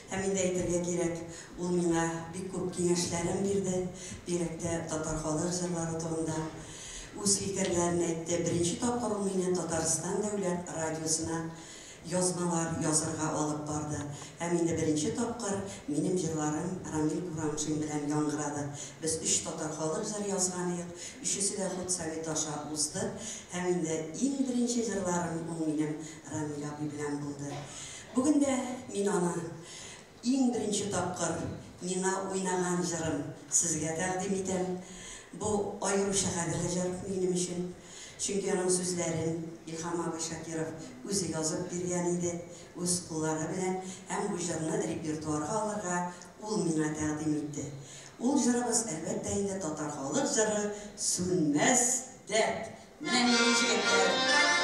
Һәм инде әйтергә кирәк, ул миңа бик күп киңәшләрен бирде, бигрәк тә татар халык җырлары турында үз фикерләрен әйтте. Беренче тапкыр ул мине Татарстан дәүләт радиосына язмалар язырга алып барды. Һәм инде беренче тапкыр минем җырларым Рамил Курамшин белән яңгырады. Без өч татар халык җыры язган идек, өчесе дә худсовет аша узды. Һәм инде иң беренче җырларым ул минем Рамил абый белән булды. Бүген дә мин аны иң беренче тапкыр миңа уйнаган җырын сезгә тәкъдим итәм. Бу аеруча кадерле җыр минем өчен. Чөнки аның сүзләрен Илһам абый Шакиров үзе язып биргән иде, үз куллары белән, һәм бу җырны репертуарга алырга ул миңа тәкъдим итте. Ул җырыбыз, әлбәттә инде, татар халык җыры Сүнмәс дәрт. Менә нинди җегетләр!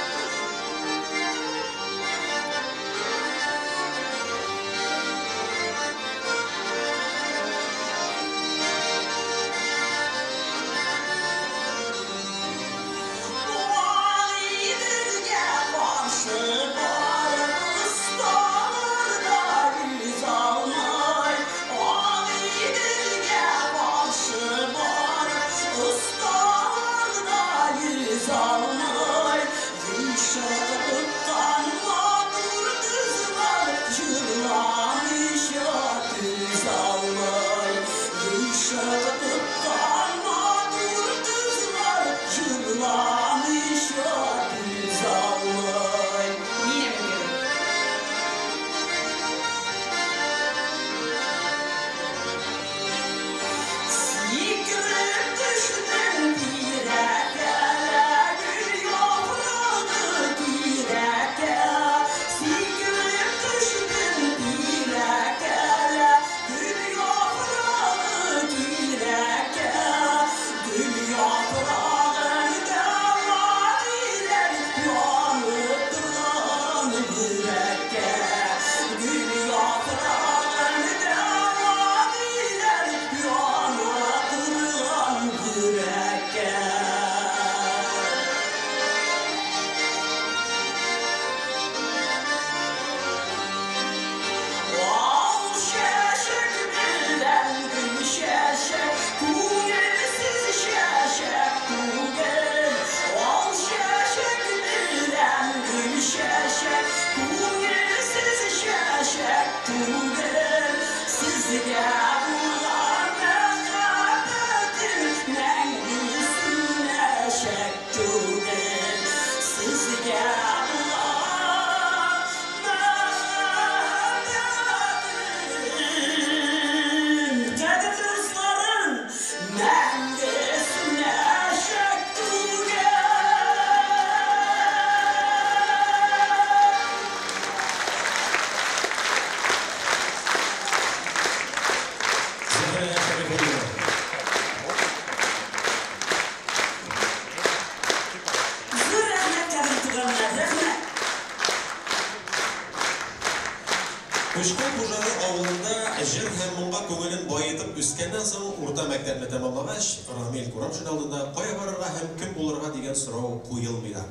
Кучкыл Пужары авылында җыр һәм моңга күңелен баетып үскәннән соң, урта мәктәпне тәмамлагач, Рамил Курамшин алдында кая барырга һәм кем булырга дигән сорау куелмый да.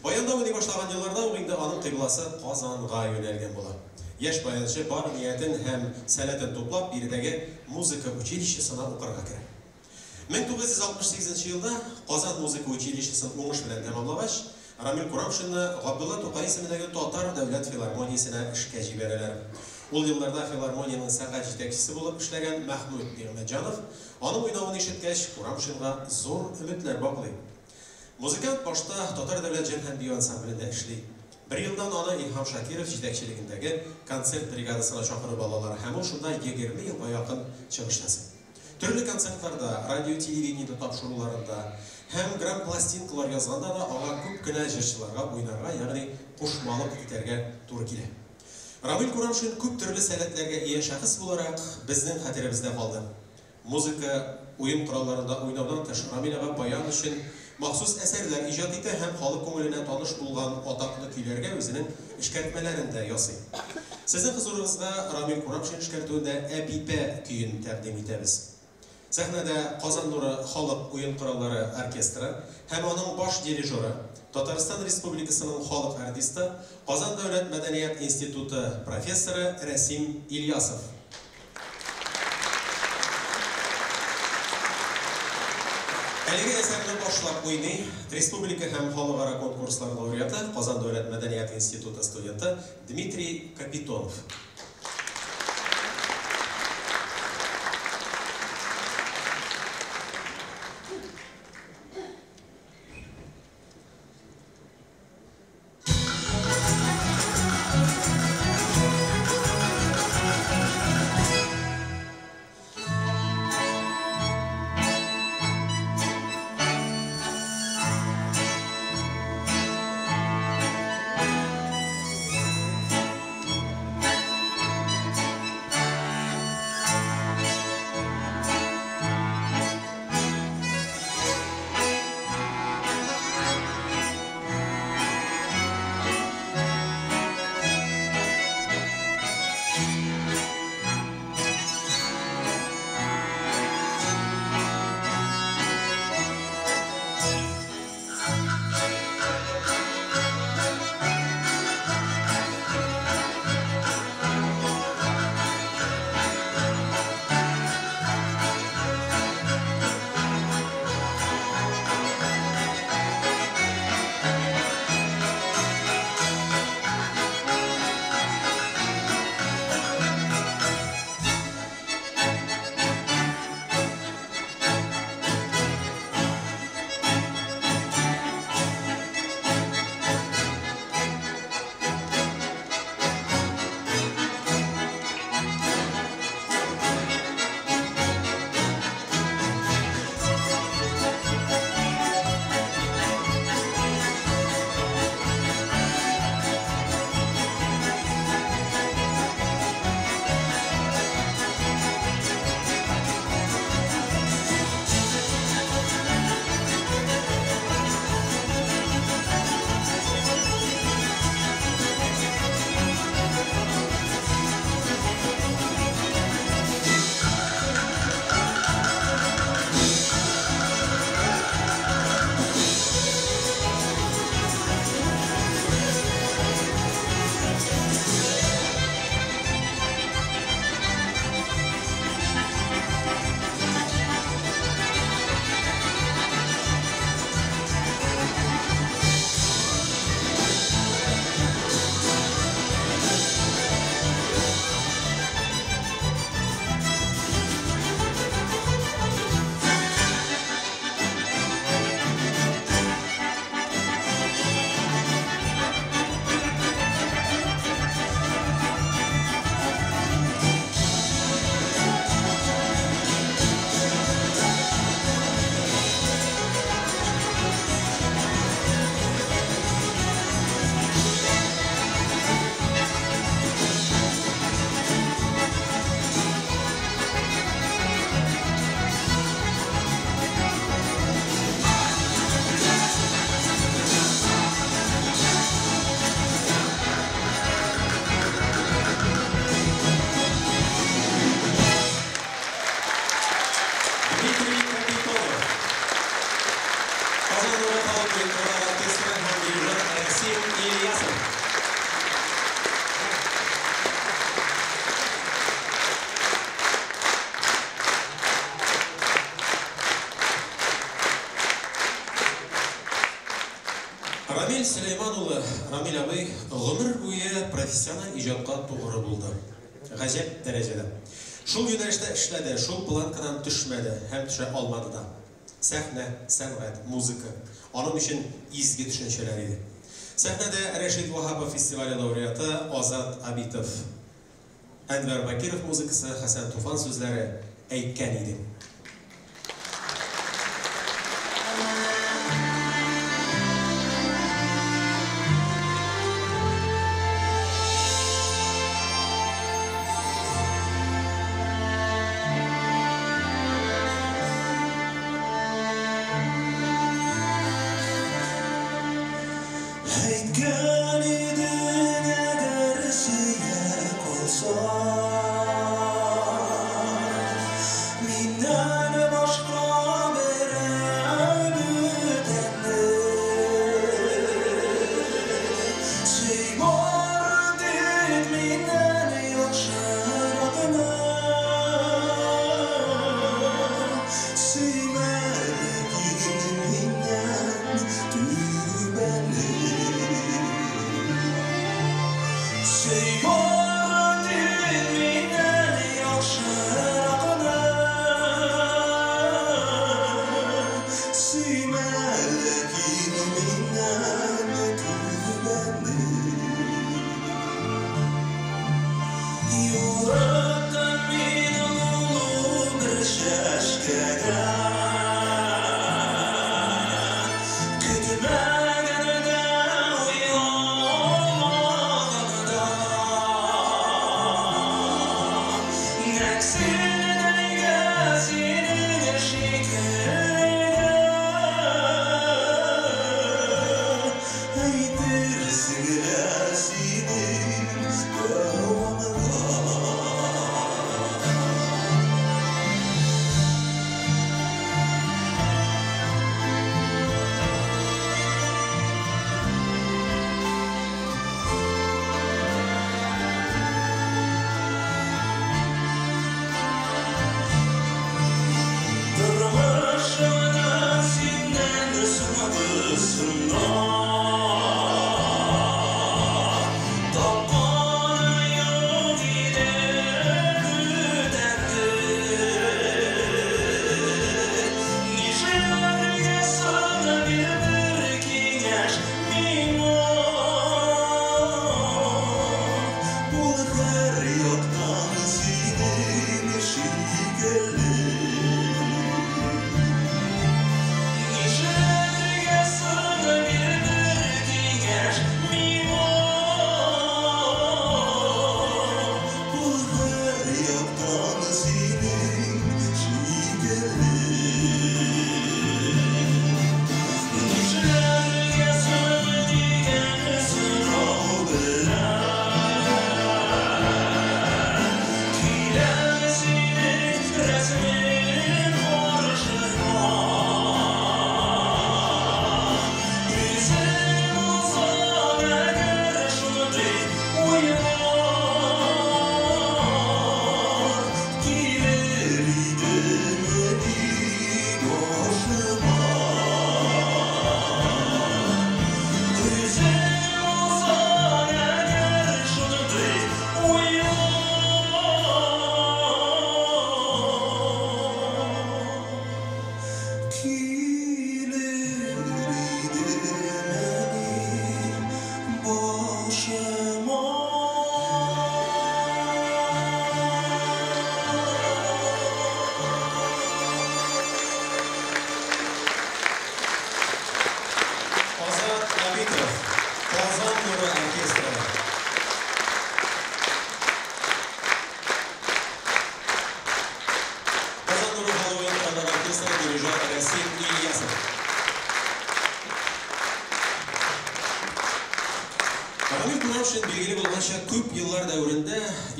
Баянда уйный башлаган елларда ук инде аның кыйбласы Казанга юнәлгән була. Яшь баянчы бар ниятен һәм сәләтен туплап, биредәге музыка училищесына укырга керә. 1968 нче елда Казан музыка училищесын уңыш белән тәмамлагач, Рамил Курамшинны Габдулла Тукай исемендәге Татар дәүләт филармониясенә эшкә җибәрәләр. Ул елларда филармониянең сәнгать җитәкчесе булып эшләгән Мәхмүт Нигъмәтҗанов, аның уйнавын ишеткәч, Курамшинга зур өметләр баглый. Музыкант башта Татар дәүләт җыр һәм бию ансамблендә эшли. Бер елдан аны Илһам Шакиров җитәкчелегендәге концерт бригадасына чакырып алалар һәм ул шунда 20 елга якын чыгыш ясый. Төрле концертларда, радио-телевидениедә тапшыруларында һәм грампластинкалар язганда да аңа күп кенә җырчыларга уйнарга, ягъни кушмалык итәргә туры килә. Рамил Курамшин күп төрле сәләтләргә ия шәхес буларак безнең хәтеребездә калды. Музыка уен коралларында уйнаудан тыш, Рамил ага баян өчен махсус әсәрләр иҗат итә һәм халык күңеленә таныш булган атаклы көйләргә үзенең эшкәртмәләрен дә ясый. Сезнең хозурыгызга Рамил Курамшин эшкәртүендә Әпипә көен тәкъдим итәбез. Сәхнәдә Казан нуры халык уен кораллары оркестры һәм аның баш дирижеры, Татарстан Республикасының халык артисты, Казан дәүләт мәдәният институты профессоры Рәсим Ильясов. Әлеге әсәрне башлап уйный республика һәм халыкара конкурслар лауреаты, Казан дәүләт мәдәният институты студенты Дмитрий Капитонов. Рамил Сөләйман улы, Рамил абый гомер буе профессиональ иҗатка тугры булды. Гаҗәп дәрәҗәдә. Шул юнәлештә эшләде, шул планкадан төшмәде һәм төшә алмады да. Сәхнә, сәнгать, музыка аның өчен изге төшенчәләр иде. Сәхнәдә Рәшит Ваһапов фестивале лауреаты Азат Абитов. Әнвәр Бакиров музыкасы, Хәсән Туфан сүзләре әйткән иде. Әйткән идең, әгәр сөя калсаң, миннән.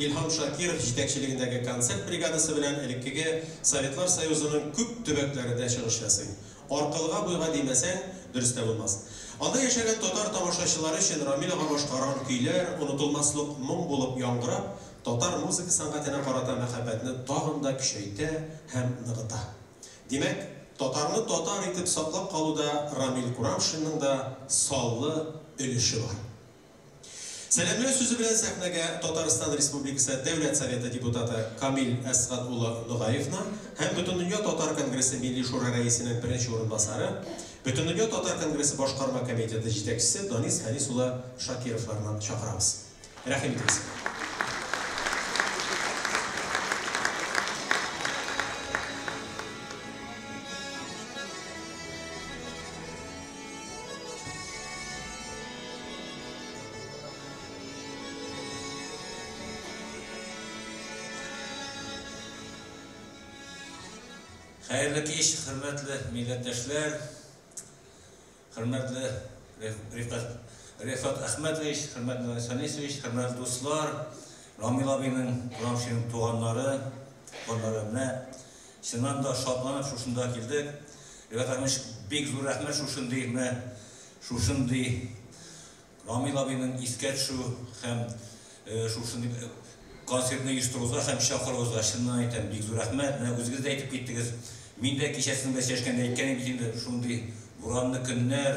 Илһам Шакиров җитәкчелегендәге концерт бригадасы белән элеккеге Советлар Союзының күп төбәкләрендә чыгыш ясый. Аркылыга буйга димәсәң, дөрес тә булмас. Анда яшәгән татар тамашачылары өчен Рамил ага башкарган көйләр онытылмаслык моң булып яңгырап, татар музыка сәнгатенә карата мәхәббәтне тагын да көчәйтә һәм ныгыта. Димәк, татарны татар итеп саклап калуда Рамил Курамшинның да саллы өлеше бар. Сәламләү сүзе белән сәхнәгә Татарстан Республикасы Дәүләт Советы депутаты Камил Әсгать улы Нугаевны һәм Бөтендөнья Татар Конгрессы Милли Шура рәисенең беренче урынбасары, Бөтендөнья Татар Конгрессы Башкарма комитеты җитәкчесе Данис Фәнис улы Шакировларны чакырабыз. Рәхим итегез. Хәерле кич, хөрмәтле милләттәшләр, хөрмәтле Рифат Әхмәтович, хөрмәтле Данис Фәнисович, хөрмәтле дуслар, Рамил абыйның, Курамшинның туганнары, туганнары менә чыннан да шатланып шушында килдек. Рифат Әхмәтович, бик зур рәхмәт шушындый, менә шушындый Рамил абыйның искә төшү һәм шушындый концертны оештыруга һәм чакыруыгызга чыннан әйтәм, бик зур рәхмәт. Менә үзегез дә әйтеп киттегез. Мин дә кичәсен белән сөйләшкәндә әйткән идем бит инде, шундый буранлы көннәр,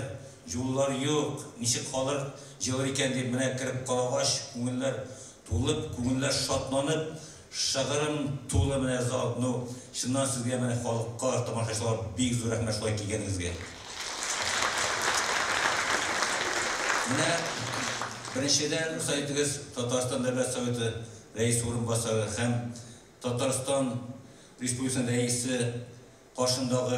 юллар юк, ничек халык җылыр икән дип, менә кереп карагач, күңелләр тулып, күңелләр шатланып, шыгрым тулы менә зал. Ну, чыннан сезгә менә халыкка, тамашачыларга бик зур рәхмәт шулай килгәнегезгә. Менә беренчедән, рөхсәт итегез, Татарстан Дәүләт Советы рәисе урынбасары һәм Татарстан Республикасының рәисе каршындагы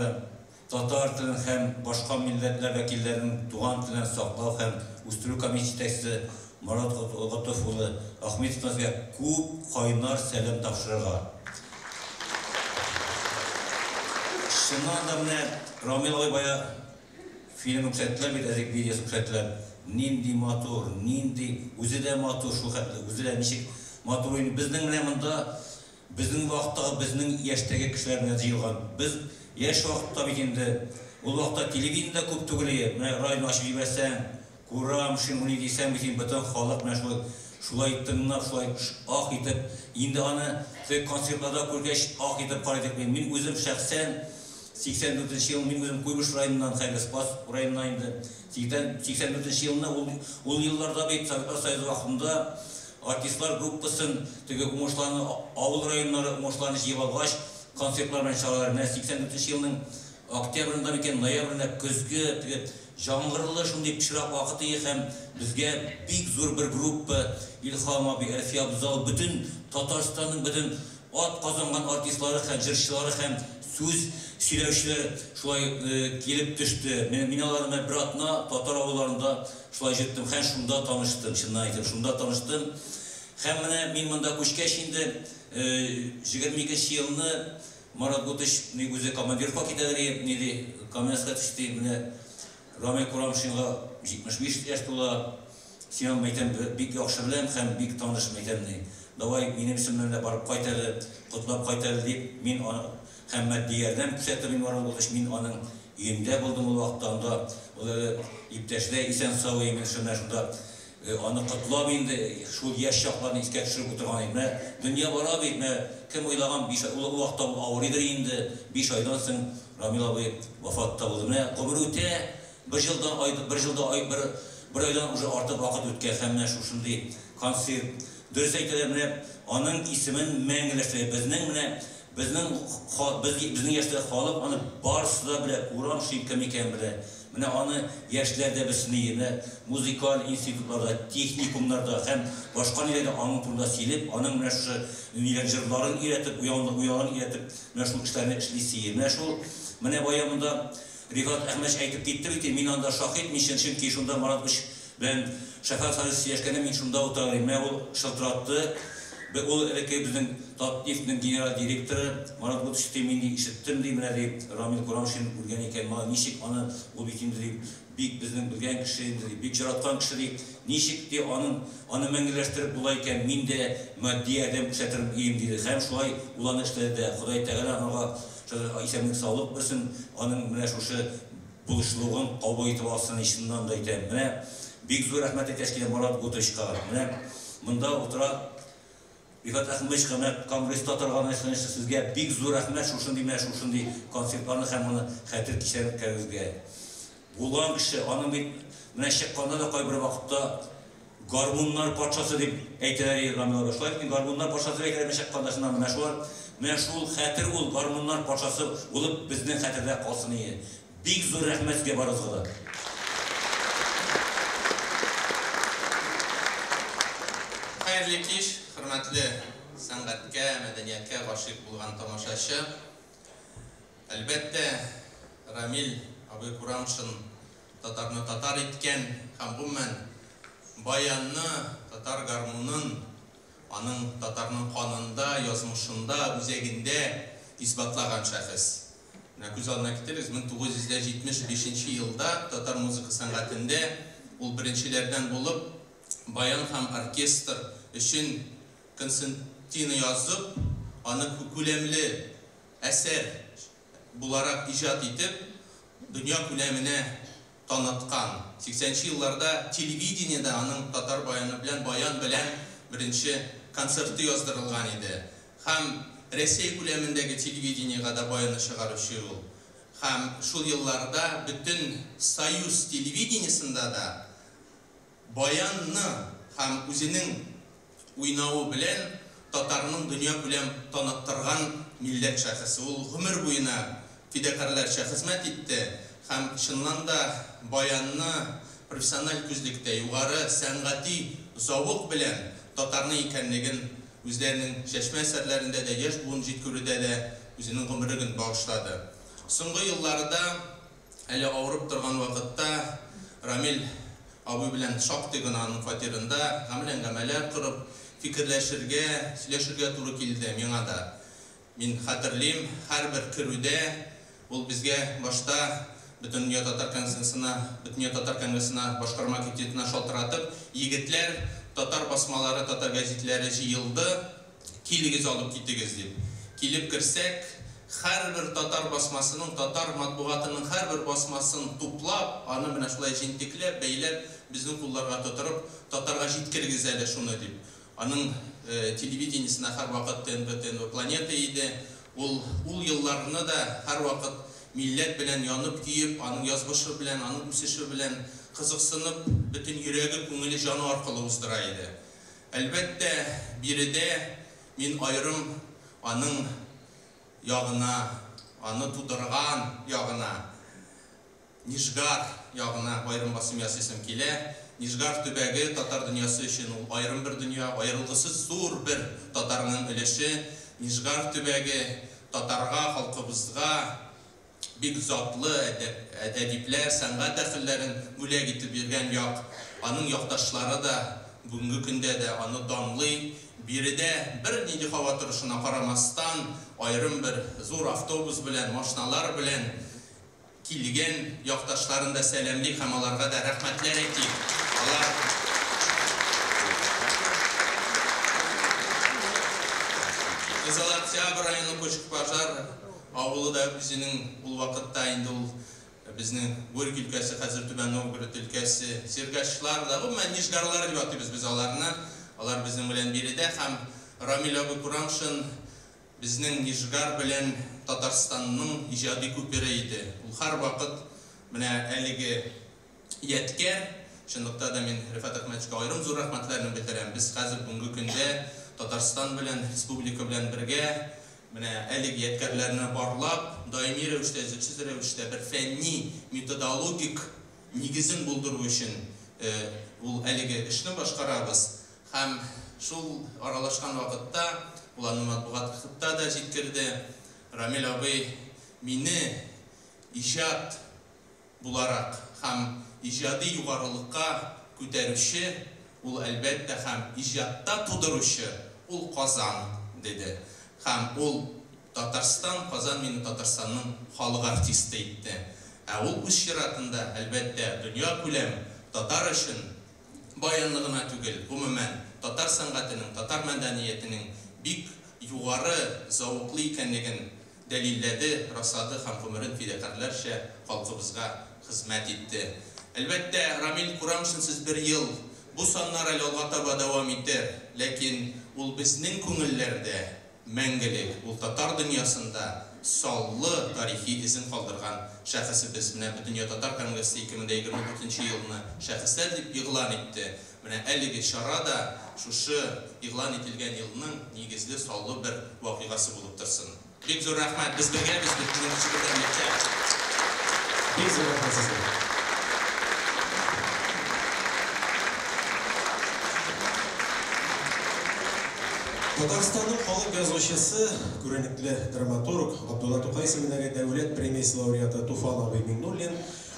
татар телен һәм башка милләтләр вәкилләренең туган телен саклау һәм үстерү комиссиясе җитәкчесе Марат Готыф улы Ахметовтан сезгә күп кайнар сәлам тапшырырга. Чыннан да менә Рамил абый бая фильмын күрсәттеләр бит, әзрәк видеосын күрсәттеләр. Нинди матур, нинди, үзе дә матур шул хәтле, үзе дә ничек матур уйный. Безнең менә монда безнең вакыттагы, безнең яшьтәге кешеләр менә җыелган. Без яшь вакытта бит инде, ул вакытта телевидение дә күп түгел иде. Менә радионы ачып җибәрсәң, Курамшин уйный дисәң бит инде бөтен халык менә шулай, шулай тыңлап, шулай ах итеп, инде аны теге концертларда күргәч, ах итеп карый идек. Мин үзем шәхсән 84 нче ел, мин үзем Куйбышев районыннан, хәзер Спас районыннан инде, 84 нче елны, ул, ул елларда бит Советлар Союзы вакытында артистлар группасын, теге уңышларны, авыл районнары уңышларны җыеп алгач, концертлар белән чыгаралар. Менә 84 нче елның октябрендә микән, ноябрендә көзге теге җаңгырлы шундый пычрак вакыт ие һәм безгә бик зур бер группа, Илһам абый, Әлфия Абзал, бөтен Татарстанның бөтен ат казанган артистлары һәм җырчылары һәм сүз сөйләүчеләр шулай килеп төште. Мин аларны менә бер атна татар авылларында шулай җөрттем һәм шунда таныштым, чыннан әйтәм, шунда таныштым. Һәм менә мин монда күчкәч инде, 22 нче елны Марат Гутыч ни үзе командировка китәдер и, ни ди, Каменскка төште, ди, менә Рамил Курамшинга 75 яшь тула, син аны, мәйтәм, бик яхшы беләм һәм бик таныш, мәйтәм, ни, давай минем исемнән дә барып кайт әле, котлап кайт әле, дип, мин аны һәм матди ярдәм күрсәттем мин Марат Гутыч, мин аның өендә булдым ул вакытта, анда ул әле иптәше дә исән-сау, и, мин шунда шунда Аны котлап инде, шул яшь чакларны искә төшереп утырган идем. Менә дөнья бара бит, менә кем уйлаган, биш ай, ул вакытта ул авырыйдыр инде, биш айдан соң Рамил абый вафат та булды. Менә гомер үтә, бер елдан ай, бер елда ай, бер, бер айдан уже артык вакыт үткән һәм менә шушындый концерт. Дөрес әйтәләр, менә аның исемен мәңгеләштерә. Безнең менә, безнең ха, без, безнең яшьтәге халык аны барысы да белә, Курамшин кем икәнен белә. Менә аны яшьләр дә белсен иде. Менә музыкаль институтларда, техникумнарда һәм башка ниләрдә аның турында сөйләп, аның менә шушы ниләр җырларын өйрәтеп, уяуларын өйрәтеп, менә шул эшләрне эшлисе иде. Менә шул, менә бая монда Рифат Әхмәтович әйтеп китте бит инде, мин анда шаһит, мин чын, чөнки шунда Марат Гыч белән Шәфәгать хәзрәт сөйләшкәндә мин шунда утыра идем. Менә ул шылтыратты. Ул элекке безнең Татнефтьнең генераль директоры Марат Гутышев ди, мин ди ишеттем ди, менә ди Рамил Курамшин үлгән икән, малай ничек аны, ул бит инде ди бик безнең белгән кеше инде ди, бик яраткан кеше ди, ничек ди аның аны мәңгеләштереп була икән, мин дә матди ярдәм күрсәтер ием диде. Һәм шулай ул аны эшләде дә. Ходай Тәгалә аңарга исәнлек саулык бирсен, аның менә шушы булышлыгын кабул итеп алсын, чыннан да әйтәм. Менә бик зур рәхмәт әйтәсе килә Марат Гутовичка. Менә монда утыра Рифат Әхмәтовичка, менә Конгресс татар организациясе сезгә бик зур рәхмәт шушындый менә шушындый концертларны һәм моны хәтер кичәләрен үткәрүегезгә. Булган кеше, аның бит менә чыкканда да кайбер вакытта гармуннар патшасы дип әйтәләр иде Рамил абый. Шулай бит, гармуннар патшасы дип әйтәләр менә чыкканда чыннан менә шулар, менә шул хәтер ул гармуннар патшасы булып безнең хәтердә калсын иде. Бик зур рәхмәт сезгә барыгызга да. Хәерле кич, хөрмәтле сәнгатькә, мәдәнияткә гашыйк булган тамашачы. Әлбәттә, Рамил абый Курамшин татарны татар иткән һәм гомумән баянны, татар гармунын аның татарның канында, язмышында, үзәгендә исбатлаган шәхес. Менә күз алдына китерегез, 1975 нче елда татар музыка сәнгатендә ул беренчеләрдән булып баян һәм оркестр өчен концертина язып, аны күләмле әсәр буларак иҗат итеп, дөнья күләменә таныткан. 80 нче елларда телевидениедә аның татар баяны белән баян белән беренче концерты яздырылган иде. Һәм Рәсәй күләмендәге телевидениегә дә баянны чыгаручы ул. Һәм шул елларда бөтен Союз телевидениесендә дә баян ны һәм үзенең уйнавы белән татарның дөньякүләм таныттырган милләт шәхесе. Ул гомер буена фидакарьләрчә хезмәт итте һәм чыннан да баянны профессиональ күзлектә, югары сәнгати завык белән татарның икәнлеген үзләренең чәчмә әсәрләрендә дә, яшь буын җиткерүдә дә үзенең гомереген багышлады. Соңгы елларда, әле авырып торган вакытта, Рамил абый белән шактый гына аның фатирында гамәл әңгәмәләр корып, фикерләшергә, сөйләшергә туры килде миңа да. Мин хәтерлим, һәрбер керүдә ул безгә башта Бөтендөнья татар конгрессына, Бөтендөнья татар конгрессына башкарма комитетына шалтыратып, егетләр, татар басмалары, татар гәзитләре җыелды, килегез алып китегез дип. Килеп керсәк, һәрбер татар басмасының, татар матбугатының һәрбер басмасын туплап, аны менә шулай җентекләп, бәйләп, безнең кулларга тотырып, татарга җиткерегез әле шуны дип. Аның телевидениесенә һәрвакыт ТНВ, ТНВ Планета иде. Ул ул елларны да һәрвакыт милләт белән янып-көеп, аның язмышы белән, аның үсеше белән кызыксынып, бөтен йөрәге, күңеле, җаны аркылы уздыра иде. Әлбәттә, биредә мин аерым аның ягына, аны тудырган ягына, Нижгар ягына аерым басым ясыйсым килә. Нижгар төбәге татар дөньясы өчен ул аерым бер дөнья, аерылгысыз зур бер татарның өлеше. Нижгар төбәге татарга, халкыбызга бик затлы әдипләр, сәнгать әһелләрен бүләк итеп биргән як. Аның якташлары да бүгенге көндә дә аны данлый. Биредә бернинди һава торышына карамастан, аерым бер зур автобус белән, машиналар белән килгән якташларын да сәламлик һәм аларга да рәхмәтләр әйтик. Алар Кызыл Октябрь районы Кочко-Пожар авылы да үзенең ул вакытта инде ул безнең Горький өлкәсе, хәзер Түбән Новгород өлкәсе, Сергачлар да, гомумән Нижгарлар дип атыйбыз без аларны. Алар безнең белән биредә һәм Рамил абый Курамшин Безнең Нижгар белән Татарстанның иҗади күпере иде. Ул һәрвакыт менә әлеге ядкәр. Чынлыкта да мин Рифат Әхмәтовичка аерым зур рәхмәтләрне белдерәм. Без хәзер бүгенге көндә Татарстан белән, республика белән бергә менә әлеге ядкәрләрне барлап, даими рәвештә, өзлексез рәвештә бер фәнни, методологик нигезен булдыру өчен ул әлеге эшне башкарабыз. Һәм шул аралашкан вакытта, ул аны матбугатта да җиткерде, Рамил абый мине иҗат буларак һәм иҗади югарылыкка күтәрүче, ул, әлбәттә, һәм иҗатта тудыручы, ул Казан, диде. Һәм ул Татарстан, Казан мине Татарстанның халык артисты итте. Ә ул үз чиратында, әлбәттә, дөньякүләм татар өчен баянны гына түгел, гомумән, татар сәнгатенең, татар мәдәниятенең бик югары зәвыклы икәнлеген дәлилләде, раслады һәм гомерен фидакарьләрчә халкыбызга хезмәт итте. Әлбәттә, Рамил Курамшинсыз бер ел. Бу саннар әле алга таба дәвам итәр, ләкин ул безнең күңелләрдә мәңгелек, ул татар дөньясында саллы тарихи эзен калдырган шәхесебез. Менә Бөтендөнья татар конгрессы 2024 нче елны шәхесләр дип игълан итте. Менә әлеге чара да шушы игълан ителгән елның нигезле саллы бер вакыйгасы булып торсын. Бик зур рәхмәт! Без бергәбез бит, безнең көчле бердәмлектә. Бик зур рәхмәт сезгә! Татарстанның халык язучысы, күренекле драматург, Габдулла Тукай исемендәге Дәүләт премиясе лауреаты Туфан абый Миңнуллин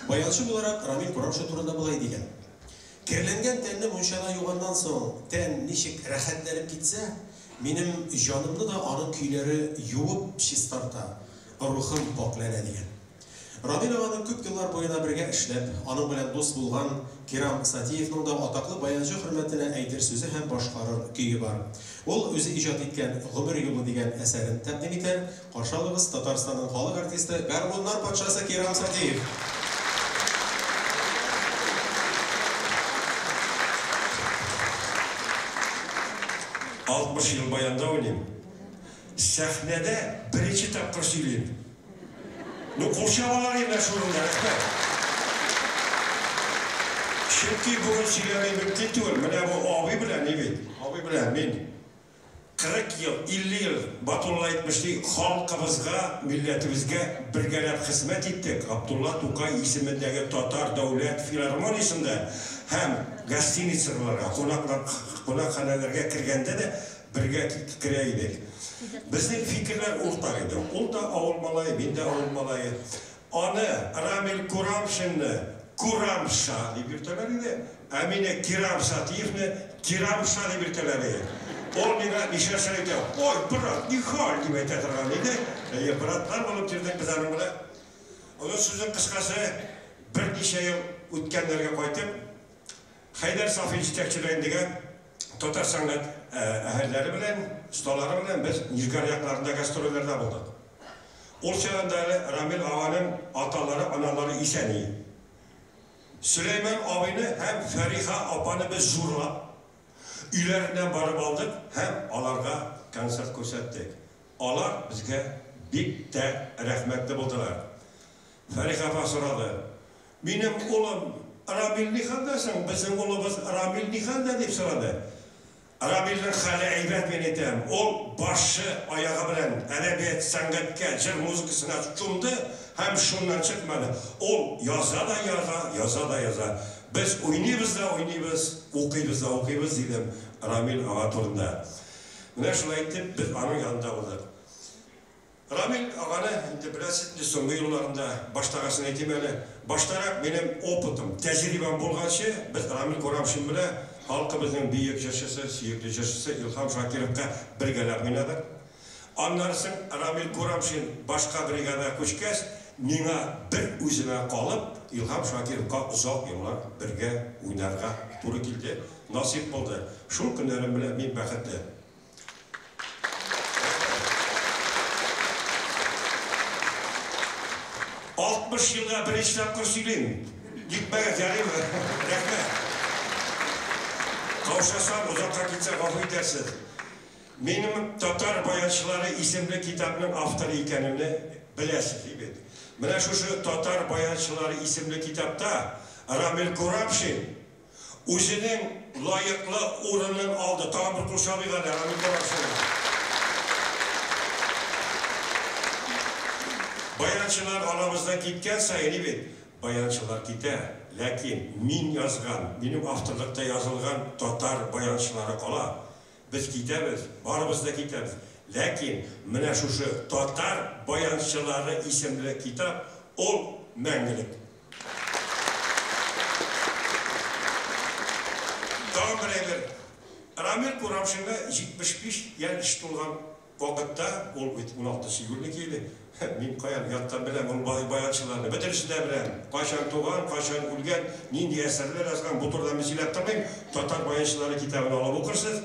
баянчы буларак Рамил Курамшин турында болай дигән, Керләнгән тәнне мунчада юганнан соң тән ничек рәхәтләнеп китсә, минем җанымны да аның көйләре юып чистарта, рухым пакьләнә, дигән. Рамил аганың күп еллар буена бергә эшләп, аның белән дус булган Кирам Сатиевның да атаклы баянчы хөрмәтенә әйтер сүзе һәм башкарыр көе бар. Ул үзе иҗат иткән Гомер юлы дигән әсәрен тәкъдим итәр. Каршы алыгыз, Татарстанның халык артисты, гармуннар патшасы Кирам Сатиев! 60 ел баянда уйныйм. Сәхнәдә беренче тапкыр сөйлим. Ну, кул чабалар инде шул урында, рәхмәт. Чөнки бүген сөйләми мөмкин түгел. Менә бу абый белән, ни бит, абый белән мин 40 ел, 50 ел, Батулла әйтмешли, халкыбызга, милләтебезгә бергәләп хезмәт иттек. Габдулла Тукай исемендәге Татар дәүләт филармониясендә һәм гостиницаларга, кунаклар, кунакханәләргә кергәндә дә бергә керә идек. Безнең фикерләр уртак иде. Ул да авыл малае, мин дә авыл малае. Аны, Рамил Курамшинны, Курамша дип йөртәләр иде. Ә мине Кирам Сатиевны Кирамша дип йөртәләр иде. Ул миңа мишәрчә әйтә, "Ой, брат, ни хәл?" дип әйтә торган иде. Әйе, братлар булып йөрдек без аның белән. Озын сүзнең кыскасы, берничә ел үткәннәргә кайтып, Хәйдәр Сафин җитәкчелегендәге татар сәнгать әһелләре белән, осталары белән без Нижгар якларында гастрольләрдә булдык. Ул чагында әле Рамил аганың аталары, аналары исән иде. Сөләйман абыйны һәм Фәриха апаны без зурлап, өйләреннән барып алдык һәм аларга концерт күрсәттек. Алар безгә бик тә рәхмәтле булдылар. Фәриха апа сорады, Минем улым Рамил ни хәлдә соң, безнең улыбыз Рамил ни хәлдә, дип сорады. Рамилнең хәле әйбәт, мин әйтәм. Ул башы, аягы белән әдәбият, сәнгатькә, җыр музыкасына чумды һәм шуннан чыкмады. Ул яза да яза, яза да яза. Без уйныйбыз да уйныйбыз, укыйбыз да укыйбыз, дидем Рамил ага турында. Менә шулай итеп без аның янында булдык. Рамил аганы инде беләсез инде, соңгы елларында, баштагысын әйтим әле, баштарак минем опытым, тәҗрибәм булганчы, без Рамил Курамшин белән халкыбызның бөек җырчысы, сөекле җырчысы Илһам Шакировка бергәләп уйнадык. Аннары соң Рамил Курамшин башка бригадага күчкәч, миңа бер үземә калып, Илһам Шакировка озак еллар бергә уйнарга туры килде, насыйп булды. Шул көннәрем белән мин бәхетле. 60 елга беренче тапкыр сөйлим. Китмәгез, ярыймы? Рәхмәт. Каушасам, озакка китсә, гафу итәрсез. Минем Татар баянчылары исемле китапның авторы икәнемне беләсез, бит. Менә шушы Татар баянчылары исемле китапта Рамил Курапшин Үзенең лаеклы урынын алды. Тагын бер кул чабыйк әле Рамил Курамшинга. Баянчылар арабыздан киткән саен, и бит, баянчылар китә, ләкин мин язган, минем авторлыкта язылган татар баянчылары кала. Без китәбез, барыбыз да китәбез. Ләкин менә шушы Татар баянчылары исемле китап, ул мәңгелек. Тагын бер әйбер. Рамил Курамшинга 75 яшь тулган вакытта, ул бит уналтынчы июльнеке иде, мин каян яттан беләм ул баянчыларны, бөтенесен дә беләм. Кайчан туган, кайчан үлгән, нинди әсәрләр язган, бу турыда мин сөйләп тормыйм, Татар баянчылары китабын алып укырсыз.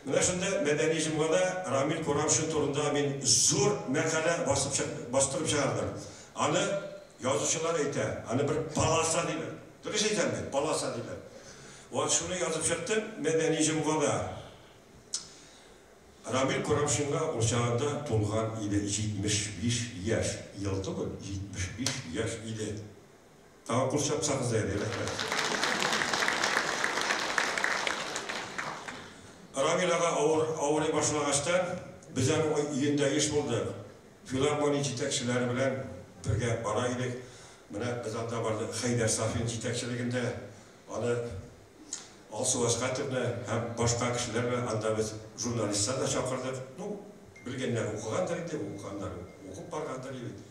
Менә шунда Мәдәни җомгада Рамил Курамшин турында мин зур мәкалә басып бастырып чыгардым. Аны Язучылар әйтә, аны бер полоса диләр. Дөрес әйтәм бит, полоса диләр. Вот шуны язып чыктым Мәдәни җомгада. Рамил Курамшинга ул чагында тулган иде 75 яшь. Ел түгел, 75 яшь иде. Тагын кул чапсагыз да иде, рәхмәт. Рамил ага авыр авырый башлагачтан, без аның өендә еш булдык. Филармония җитәкчеләре белән бергә бара идек. Менә без анда бардык, Хәйдәр Сафин җитәкчелегендә, аны Алсу Әсхәтовна һәм башка кешеләр белән анда без журналистлар да чакырдык. Ну, белгәннәр укыгандыр инде, укыганнар укып баргандыр бит.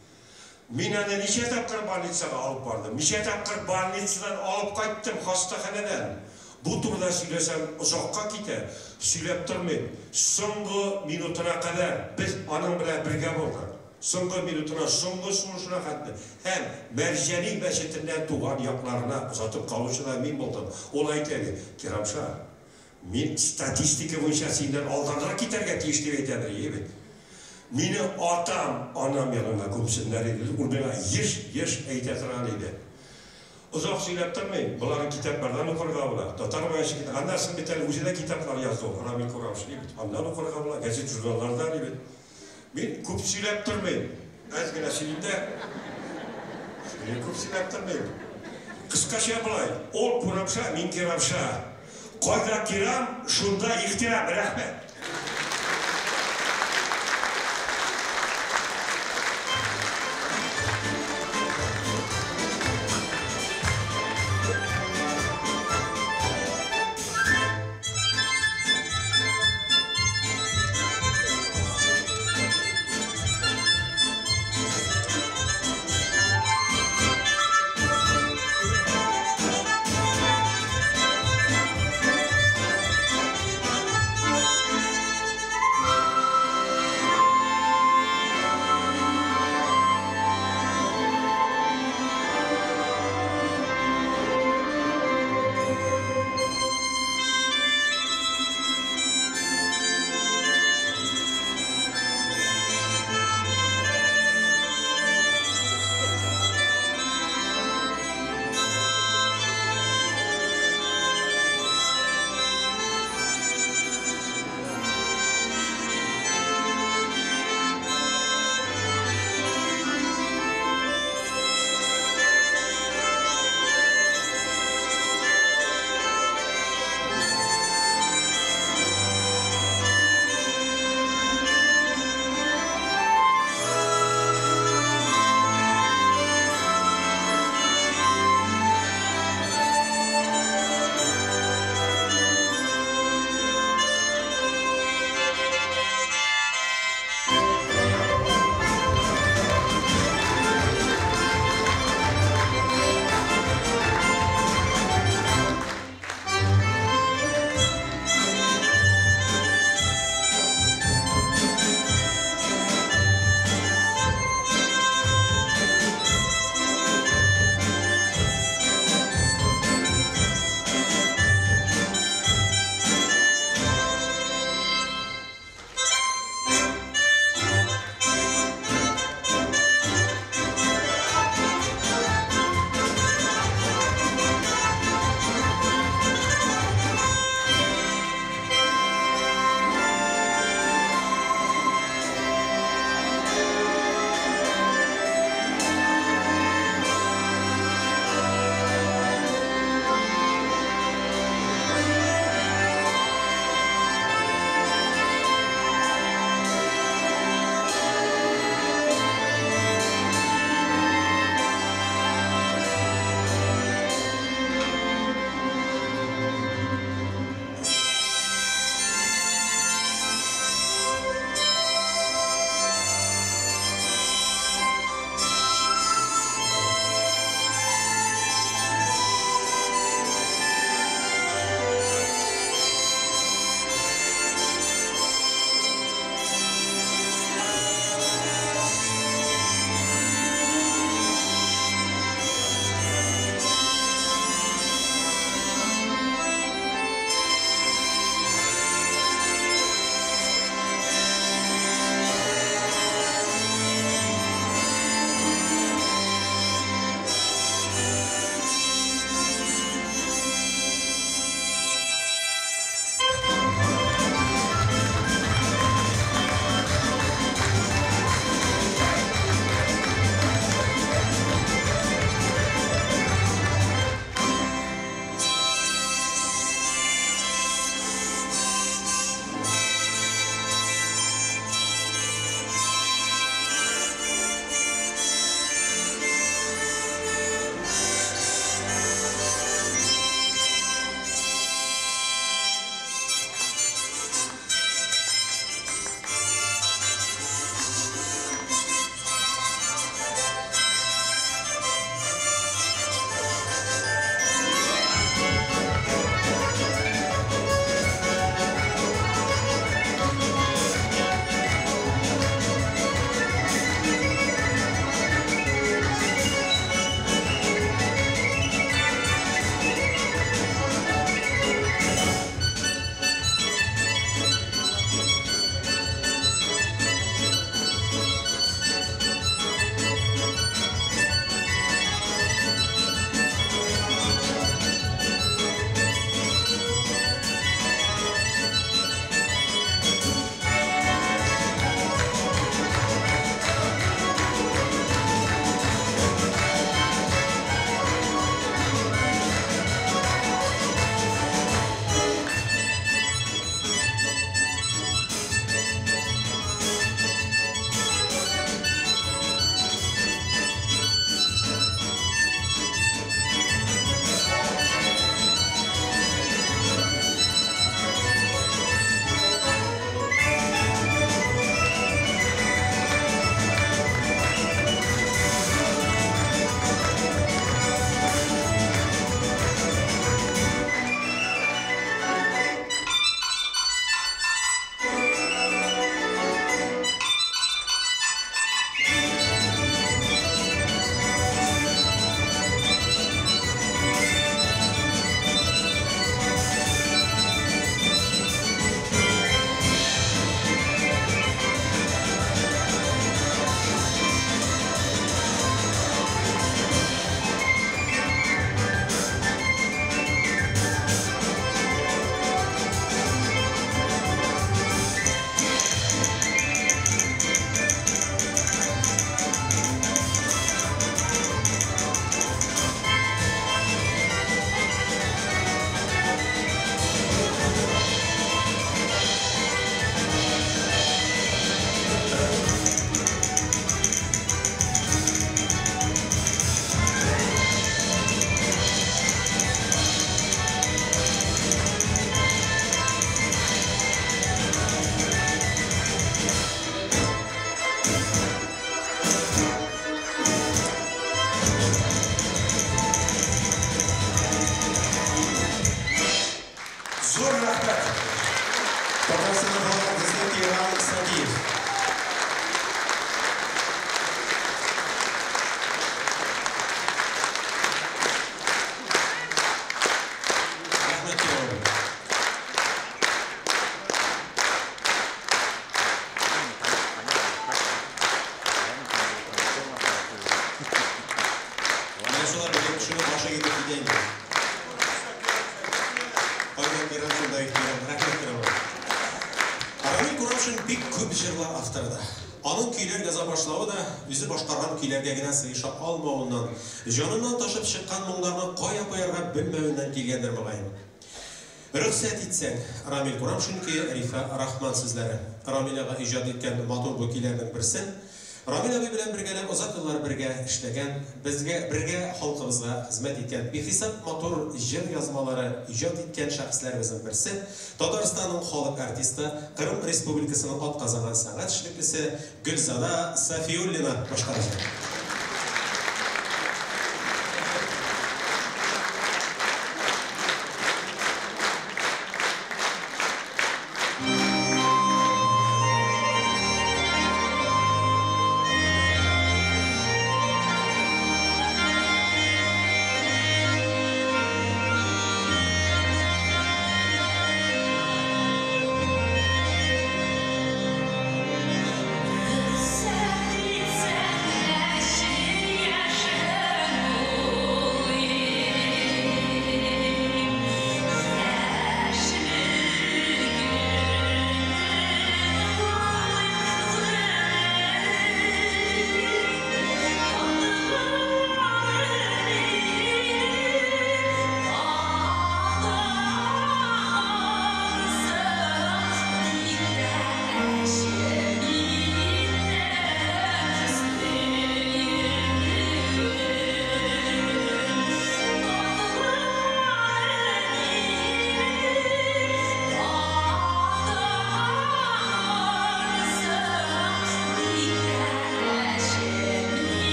Мин аны ничә тапкыр больницага алып бардым, ничә тапкыр больницадан алып кайттым, хастаханәдән. Бу турыда сөйләсәм, озакка китә, сөйләп тормыйм. Соңгы минутына кадәр без аның белән бергә булдык. Соңгы минутына, соңгы сулышына хәтле. Һәм Мәрҗани мәчетеннән туган якларына озатып калучы да мин булдым. Ул әйтә иде, Кирамша, мин статистика буенча синнән алданрак китәргә тиеш, дип әйтәдер иде бит. Мине атам, анам янына күмсеннәр иде, ул миңа еш-еш әйтә торган иде. Озак сөйләп тормыйм, боларын китаплардан укырга була. Татар баянчы китап, аннан соң бит әле үзе дә китаплар язды ул, Рамил Курамшин, бит, аннан укырга була, газет-журналлардан, бит. Мин күп сөйләп тормыйм, әз генә сөйлим дә. Мин күп сөйләп тормыйм. Кыскача болай, ул Курамша, мин Кирамша. Кайда Кирам, шунда ихтирам. Рәхмәт. Әйдә инде. Кайда Кирам, шунда ихтирам. Рәхмәт, Кирам. Рамил Курамшин бик күп җырлар авторы да. Аның көйләр яза башлавы да үзе башкарган көйләргә генә сыеша алмавыннан, җаныннан ташып чыккан моңнарны кая куярга белмәвеннән килгәндер, мөгаен. Рөхсәт итсәң, Рамил Курамшин көе, Рифә Рахман сүзләре. Рамил ага иҗат иткән матур бу көйләрнең берсен Рамил абый белән бергәләп озак еллар бергә эшләгән, безгә бергә халкыбызга хезмәт иткән, бихисап матур җыр язмалары иҗат иткән шәхесләребезнең берсе, Татарстанның халык артисты, Кырым Республикасының атказанган сәнгать эшлеклесе Гөлзада Сафиуллина башкарачак.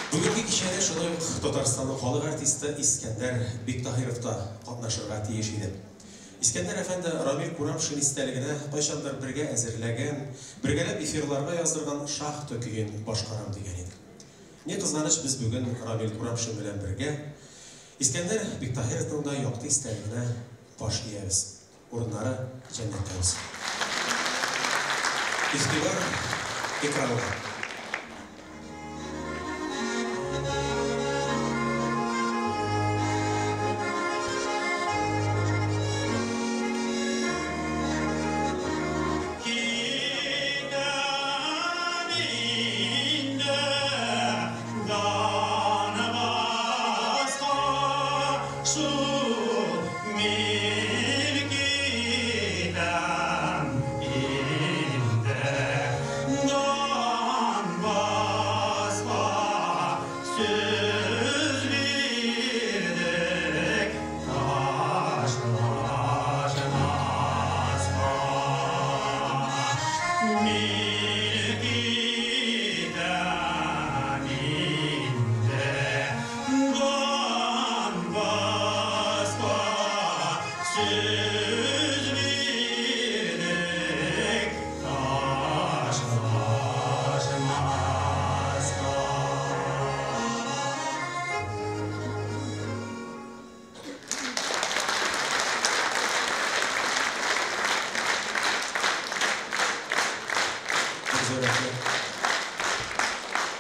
Бүгенге кичәдә шулай ук Татарстанның халык артисты Искәндәр Биктаһиров та катнашырга тиеш иде. Искәндәр әфәнде Рамил Курамшин истәлегенә кайчандыр бергә әзерләгән, бергәләп эфирларга яздырган Шахта көен башкарам дигән иде. Ни кызганыч, без бүген Рамил Курамшин белән бергә Искәндәр Биктаһировның да якты истәлегенә баш иябез. Урыннары җәннәттә булсын. Игътибар экранга.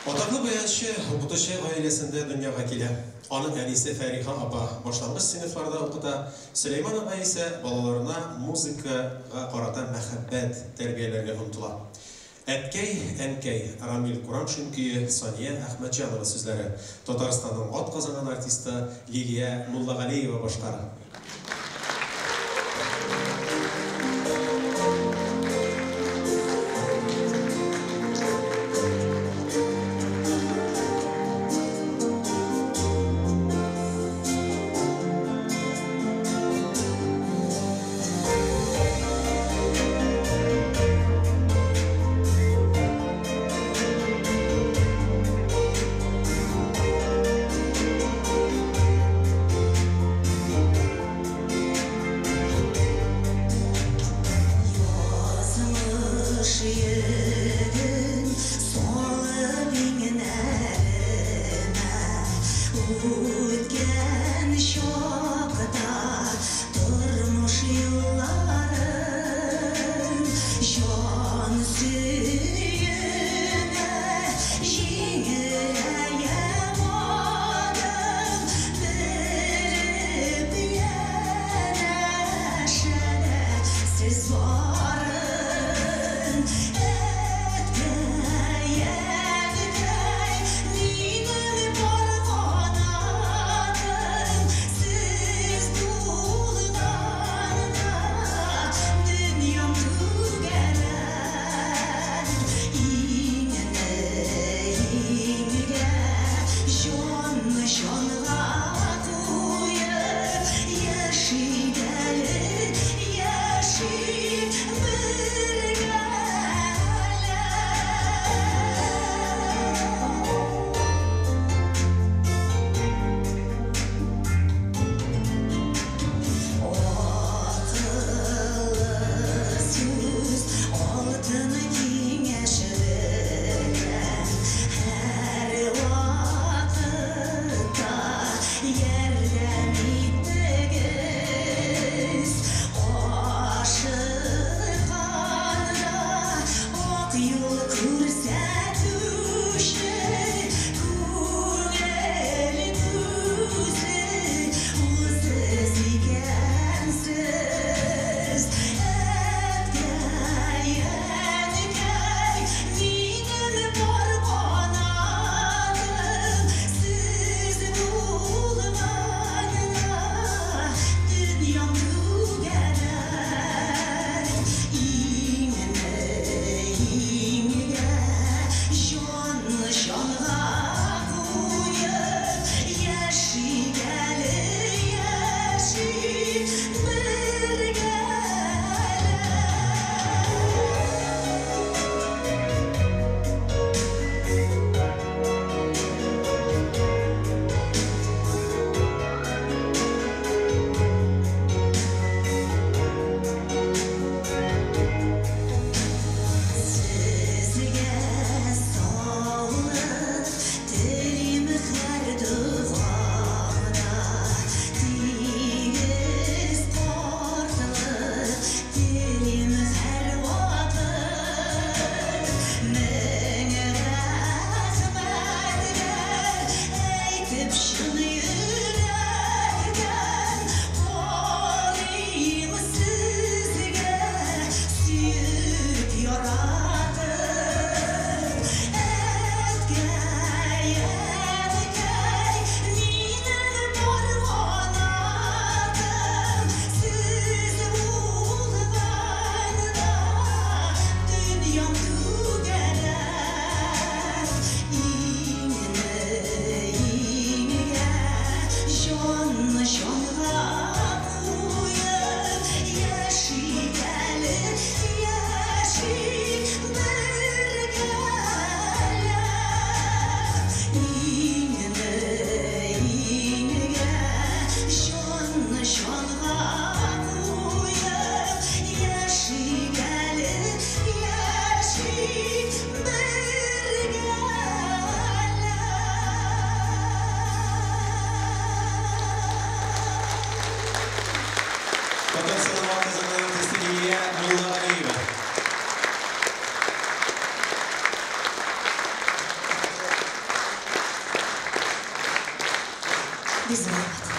Атаклы баянчы, укытучы гаиләсендә дөньяга килә. Аның әнисе Фәриха апа башлангыч сыйныфларда укыта, Сөләйман агай исә балаларына музыкага карата мәхәббәт тәрбияләргә омтыла. Әткәй, әнкәй, Рамил Курамшин көе, Сания Әхмәтҗанова сүзләре, Татарстанның атказанган артисты Лилия Муллагалиева башкара. Әткәй, әнкәй, минем бар канатым. Татарстанның атказанган артисты Лилия Муллагалиева. Бик зур рәхмәт.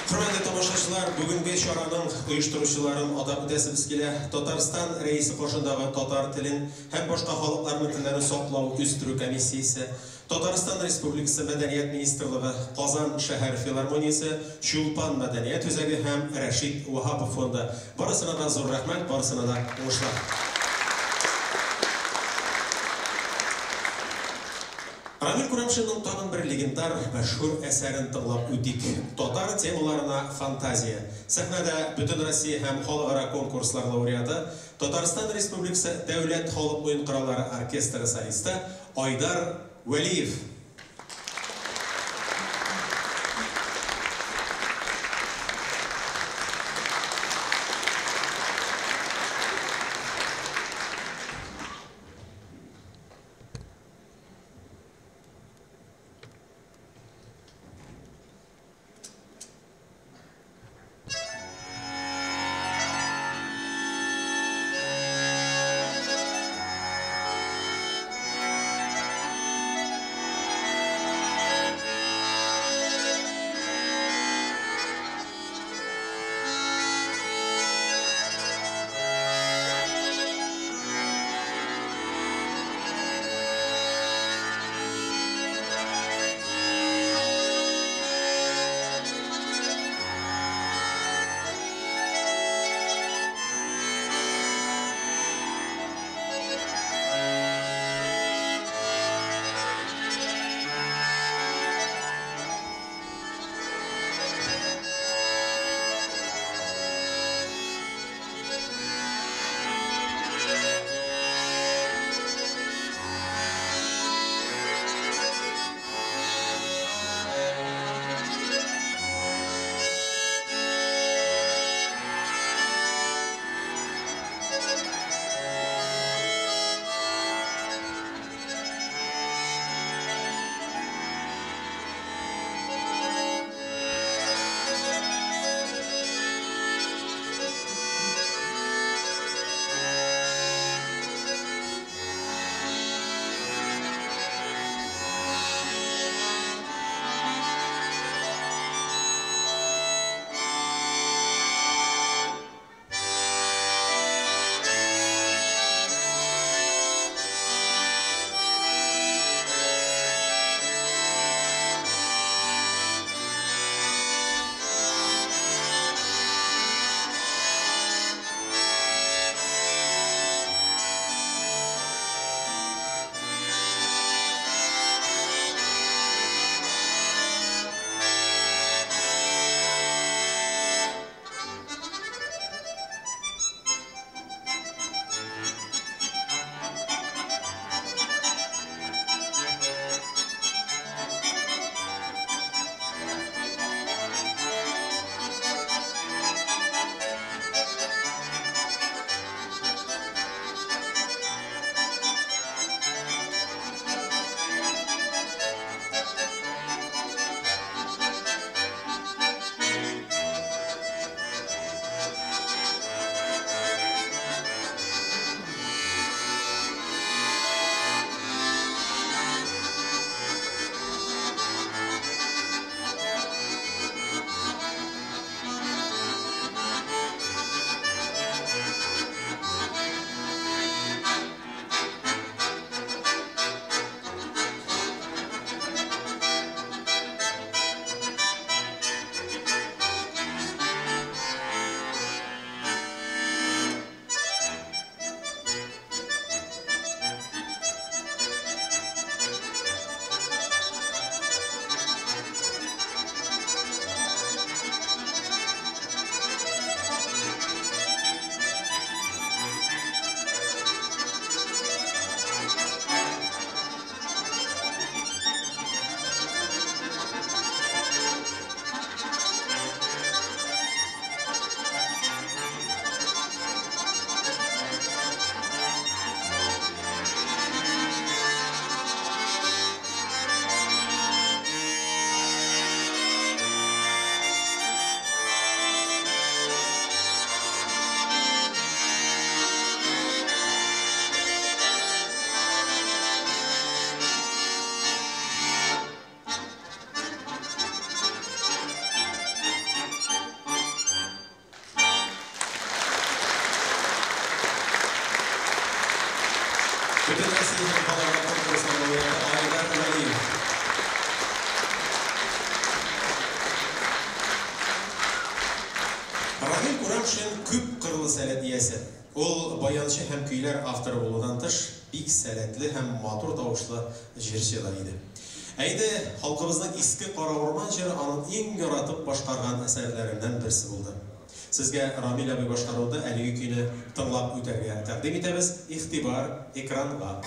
Хөрмәтле тамашачылар, бүгенге чараның оештыручыларын атап үтәсебез килә. Татарстан Рәисе каршындагы татар телен һәм башка халыкларның телләрен саклау, үстерү комиссиясе, Татарстан Республикасы Мәдәният министрлыгы, Казан шәһәр филармониясе, Чулпан мәдәният үзәге һәм Рәшит Ваһапов фонды. Барысына да зур рәхмәт, барысына да уңышлар. Рамил Курамшинның тагын бер легендар, мәшһүр әсәрен тыңлап үтик. Татар темаларына фантазия. Сәхнәдә Бөтенроссия һәм халыкара конкурслар лауреаты, Татарстан Республикасы Дәүләт халык уен кораллары оркестры солисты Айдар Вәлиев. сәләтле һәм матур тавышлы җырчы да иде. Ә инде халкыбызның Иске кара урман җыры аның иң яратып башкарган әсәрләреннән берсе булды. Сезгә Рамил абый башкаруында әлеге көйне тыңлап үтәргә тәкъдим итәбез. Игътибар экранга.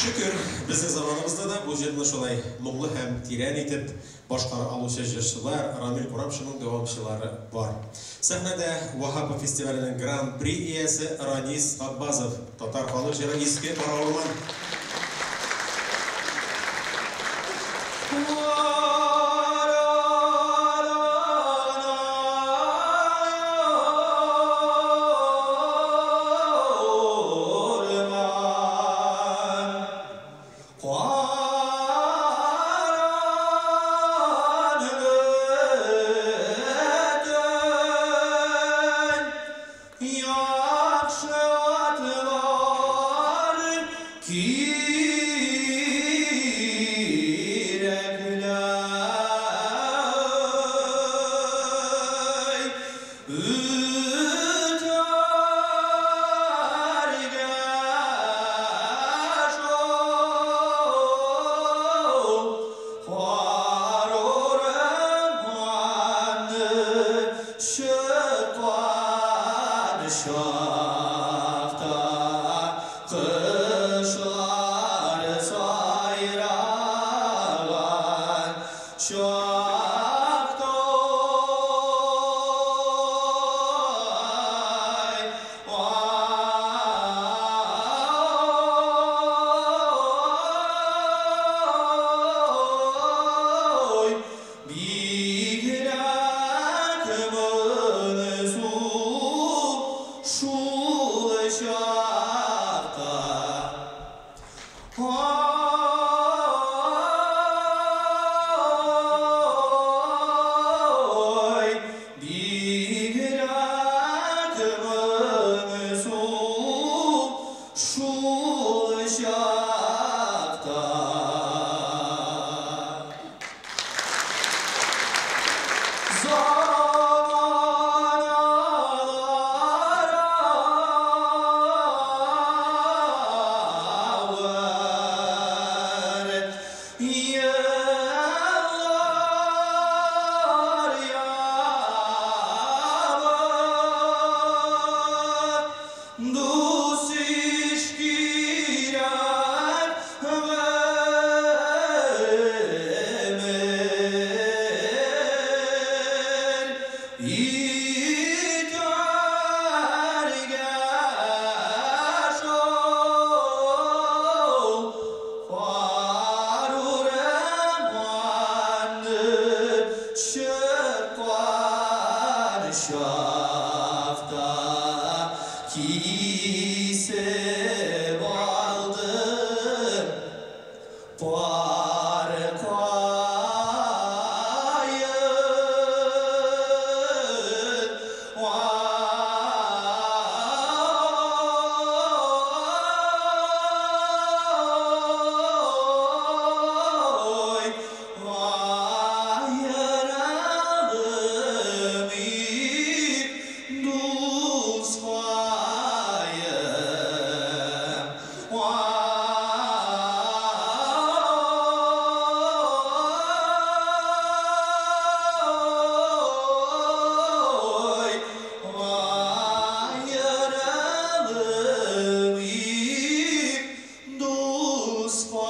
Шөкер, безнең заманыбызда да бу җырны шулай моңлы һәм тирән итеп башкара алучы җырчылар, Рамил Курамшинның дәвамчылары бар. Сәхнәдә Ваһапов фестиваленең гран-при иясе Ранис Габбазов, татар халык җыры Иске кара урман. Чыккан чакта. Кисеп алдым пар каен. Ой, аерылым ит, дускаем.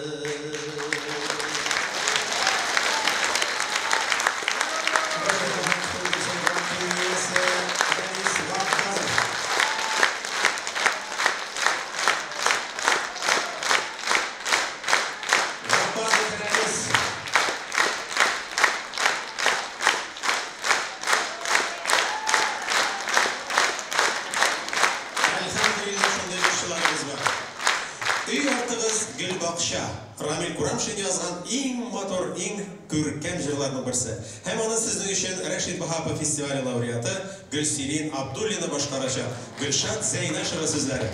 Ой, аерылым ит, дускаем. Гран-при Рәнис Ваббазов. Ваббазов Рәнис. Әлхәмдүлилләһ, шундый җырчыларыбыз бар. Өй артыгыз гөлбакча. Рамил Курамшин язган иң матур, иң күркәм җырларның берсе. Һәм аны сезнең өчен Рәшит Ваһапов фестивале лауреаты Гөлсирин Абдуллина башкарачак. Гөлшат Зәйнашева сүзләре.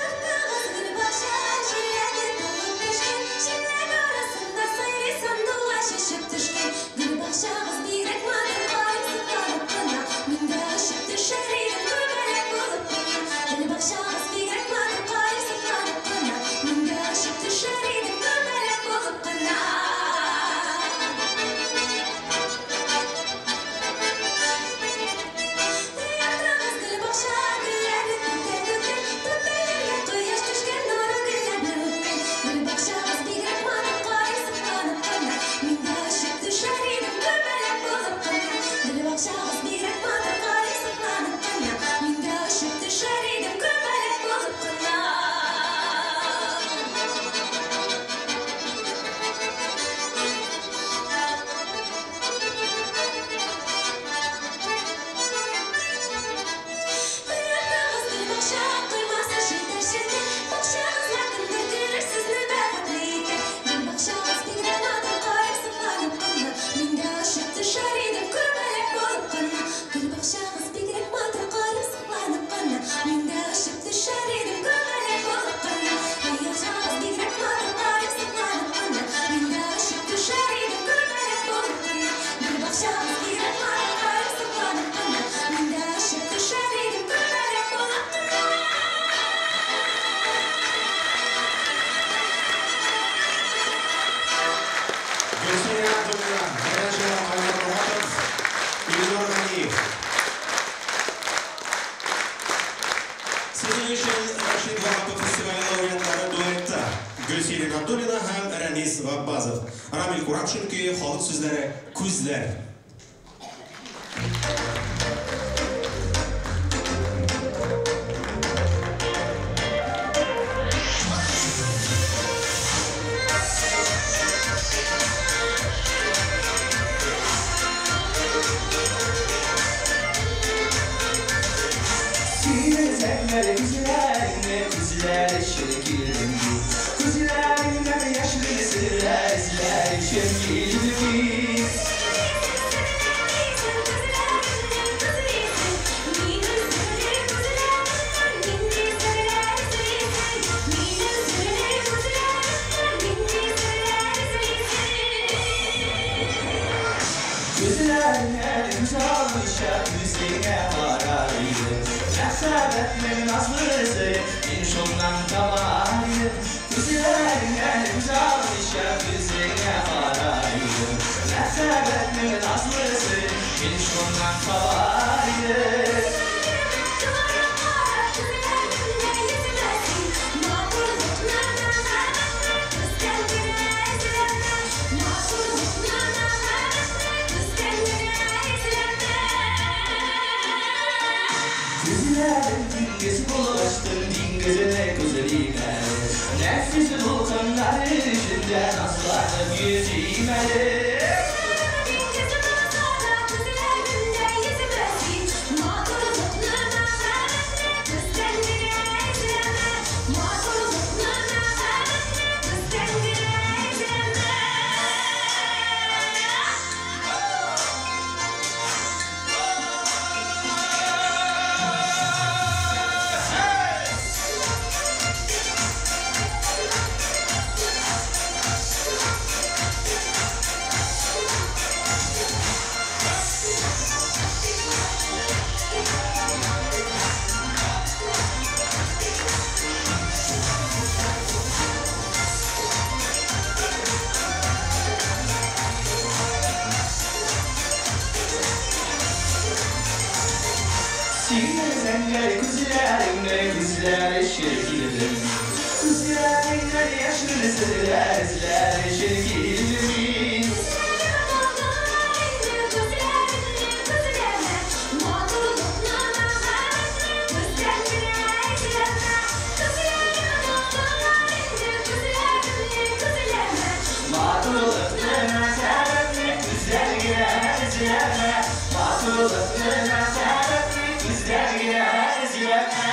Артыгыз гөлбакча, җиләге тулып пешкән, җиләк арасында сайрый сандугач очып төшкән. Гөлбакчагыз бигрәк матур, карыйм сокланып кына, мин дә очып төшәр идем күбәләк булып кына. Гөлбакчагыз бигрәк матур, карыйм сокланып кына, мин дә очып төшәр идем күбәләк булып кына. Артыгыз гөлбакча, гөлләре түтәл-түтәл, түтәлләргә кояш төшкән, нуры гөлләрне үпкән. Гөлбакчагыз бигрәк матур, карыйм сокланып кына, мин дә очып төшәр идем күбәләк булып кына. Гөлбакчагыз бигрәк матур, карыйм сокланып кына, мин дә очып төшәр идем күбәләк булып кына. Артыгыз гөлбакча, коймасы челтәр-челтәр, бакчагызга кемдер керер, сезне бәхетле итәр. Гөлбакчагыз бигрәк матур, карыйм сокланып кына, мин дә очып төшәр идем күбәләк булып кына. Гөлбакчагыз бигрәк матур, карыйм сокланып кына, мин дә очып төшәр идем күбәләк булып кына. Гөлбакчагыз бигрәк матур, карыйм сокланып кына, мин дә очып төшәр идем күбәләк булып кына. Гөлбакчагыз бигрәк матур, карыйм сокланып кына, мин дә очып төшәр идем күбәләк булып кына. Гөлсирин Абдуллина, баянчы Айнур Моратов, Илнур Ганиев. Сезнең өчен Рәшит Ваһапов фестивале лауреатлары дуэтта. Гөлсирин Абдуллина һәм Рәнис Ваббазов. Рамил Курамшин көе, халык сүзләре Күзләр. Синең зәңгәр күзләреңне, күзләр өчен килдем мин. Күзләреңнән яшьле серләр эзләр өчен килдем мин. Күзләреңнән күз алмыйча күзеңә карар идем. Мәхәббәтнең назлы сере мин шуннан табар идем. Күзләреңнән күз алмыйча күзеңә карар идем. Мәхәббәтнең назлы сере мин шуннан табар идем. Матурлыкны, мәхәббәтне күздән генә эзләмә. Күзләрем диңгез булачтым, диңгезенә күзлим әле. Нәфис дулкыннар эчендә назланып йөзим әле. Зәңгәр күзләреңне күзләр өчен килдем. Күзләреңнән яшьле серләр эзләр өчен килдем мин. Матурлыкны, мәхәббәтне күзләр генә эзләмә. Матурлыкны, мәхәббәтне күзләр генә эзләмә.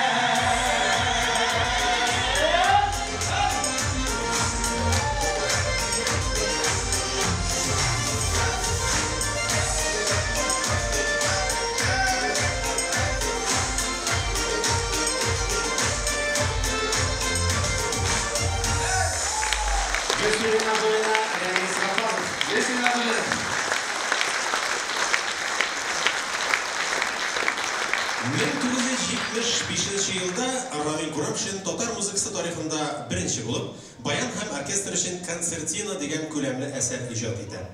Гөлсирин Абдуллина, Рәмис Гафазов. Гөлсирин Абдуллина. 1975 елда Рамил Курамшин татар музыкасы тарихында беренче булып, баян һәм оркестр өчен концертина дигән күләмле әсәр иҗат итә.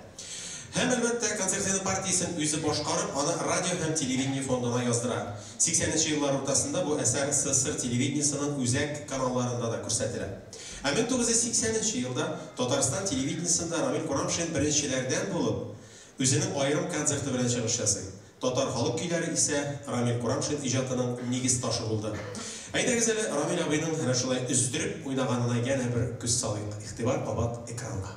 Һәм әлбәттә концертина партиясен үзе башкарып, аны радио һәм телевидение фондына яздыра. 80 еллар уртасында бу әсәр СССР телевидениесының үзәк каналларында да күрсәтелә. Ә 1980 елда Татарстан телевидениесендә Рамил Курамшин беренчеләрдән булып, үзенең аерым концерты белән чыгыш ясый. Татар халык көйләре исә Рамил Курамшин иҗатының нигез ташы булды. Әйдәгез әле Рамил абыйның әнә шулай өздереп уйнаганына янә бер күз салыйк. Игътибар кабат экранга.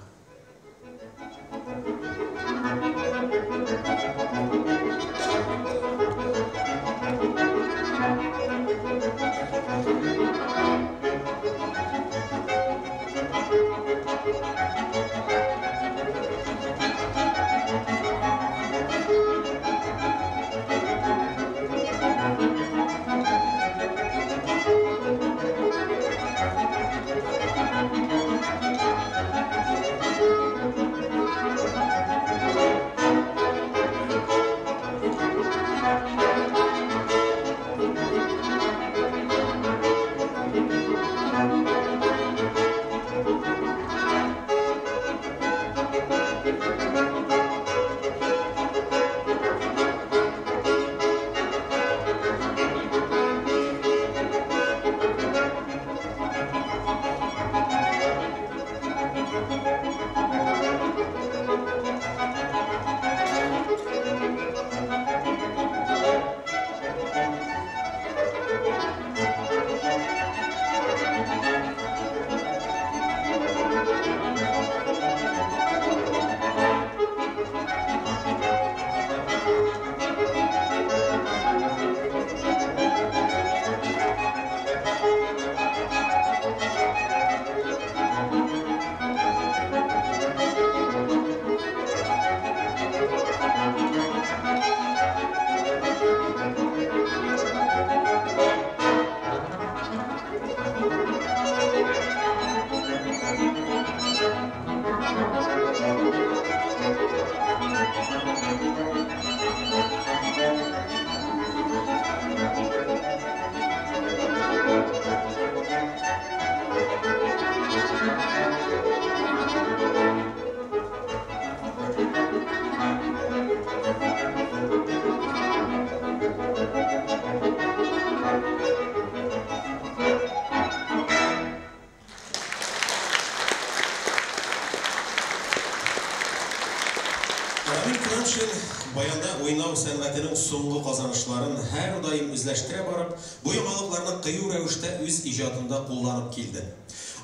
сәнгатенең соңгы казанышларын һәрдаим үзләштерә барып, бу яңалыкларны кыю рәвештә үз иҗатында кулланып килде.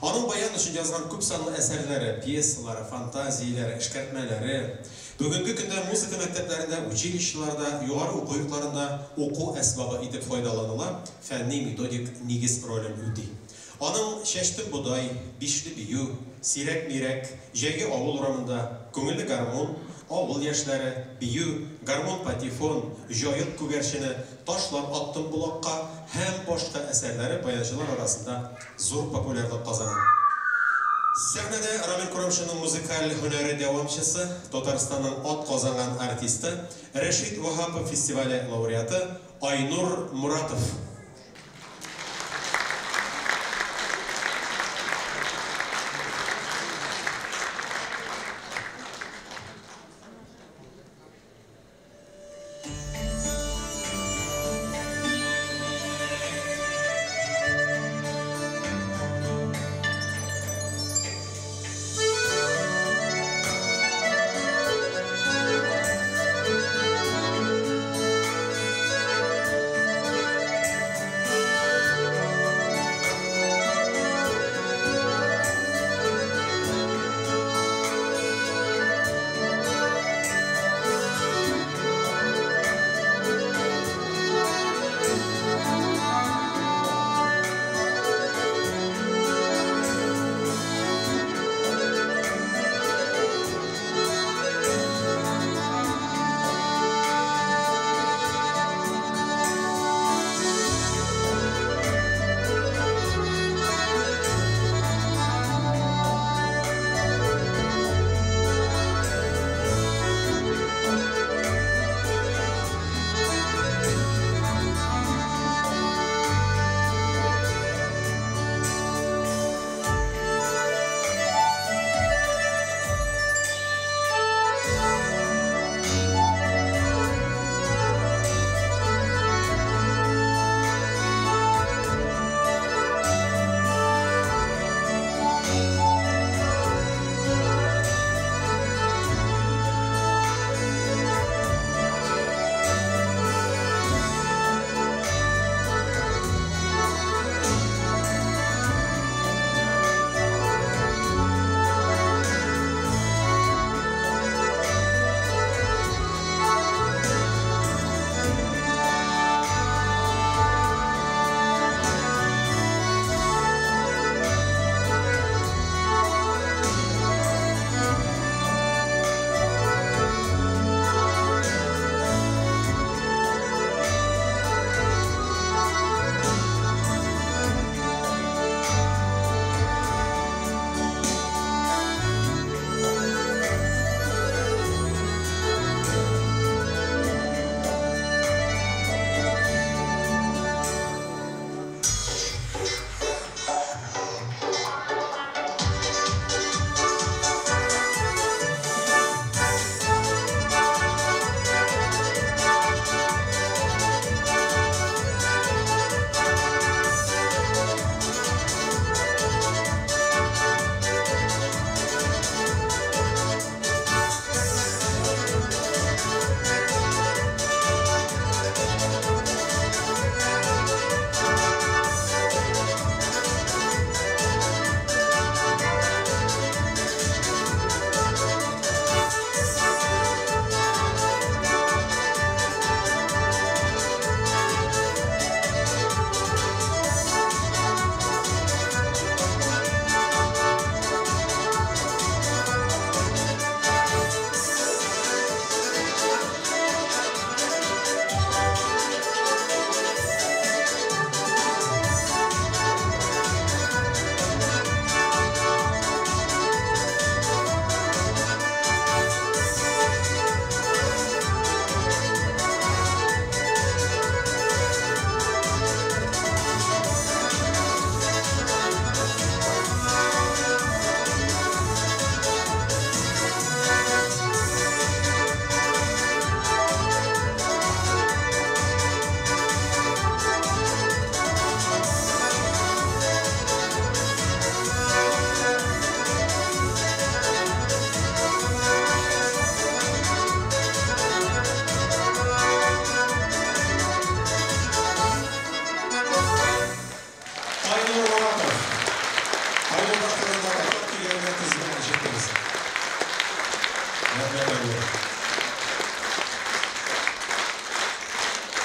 Аның баян өчен язган күпсанлы әсәрләре, пьесалары, фантазияләре, эшкәртмәләре бүгенге көндә музыка мәктәпләрендә, училищеларда, югары уку йортларында уку әсбабы итеп файдаланыла, фәнни-методик нигез ролен үти. Аның Чәчтем бодай, Бишле бию, Сирәк-мирәк, Җәйге авыл урамында, Күңелле гармун, Авыл яшьләре, Бию, Гармун-патефон, Җаек күгәрчене, Ташлар аттым болакка һәм башка әсәрләре баянчылар арасында зур популярлык казана. Сәхнәдә Рамил Курамшинның музыкаль һөнәре дәвамчысы, Татарстанның атказанган артисты, Рәшит Ваһапов фестивале лауреаты Айнур Моратов.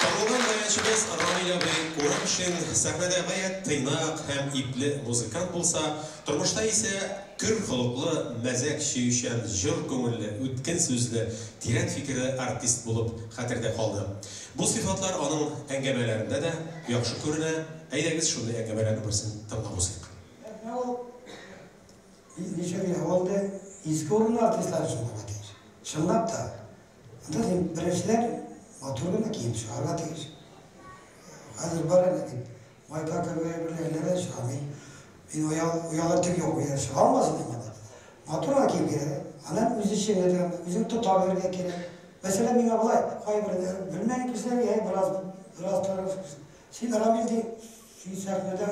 Танылган баянчыбыз Рамил абый Курамшин сәхнәдә гаять тыйнак һәм ипле музыкант булса, тормышта исә көр холыклы, мәзәк сөючән, җор күңелле, үткен сүзле, тирән фикерле артист булып хәтердә калды. Бу сыйфатлар аның әңгәмәләрендә дә яхшы күренә. Әйдәгез, шундый әңгәмәләрнең берсен тыңлап узыйк. Менә ул ничек ул изге урын артистлар өчен булырга тиеш. Чынлап та, анда син беренчеләр матур гына киенеп чыгарга тиеш. Хәзер бар әле дип, майка кебек әйберләр чыга. Мин оялыр тик юк, мин чыга алмасын инде анда. Матур гына киеп кирәк. Аннан үз эшеңне дә, үзең тота белергә кирәк. Мәсәлән, миңа болай, кайбер белмәгән кешеләр, я бераз торып, син Рамил ди, син сәхнәдә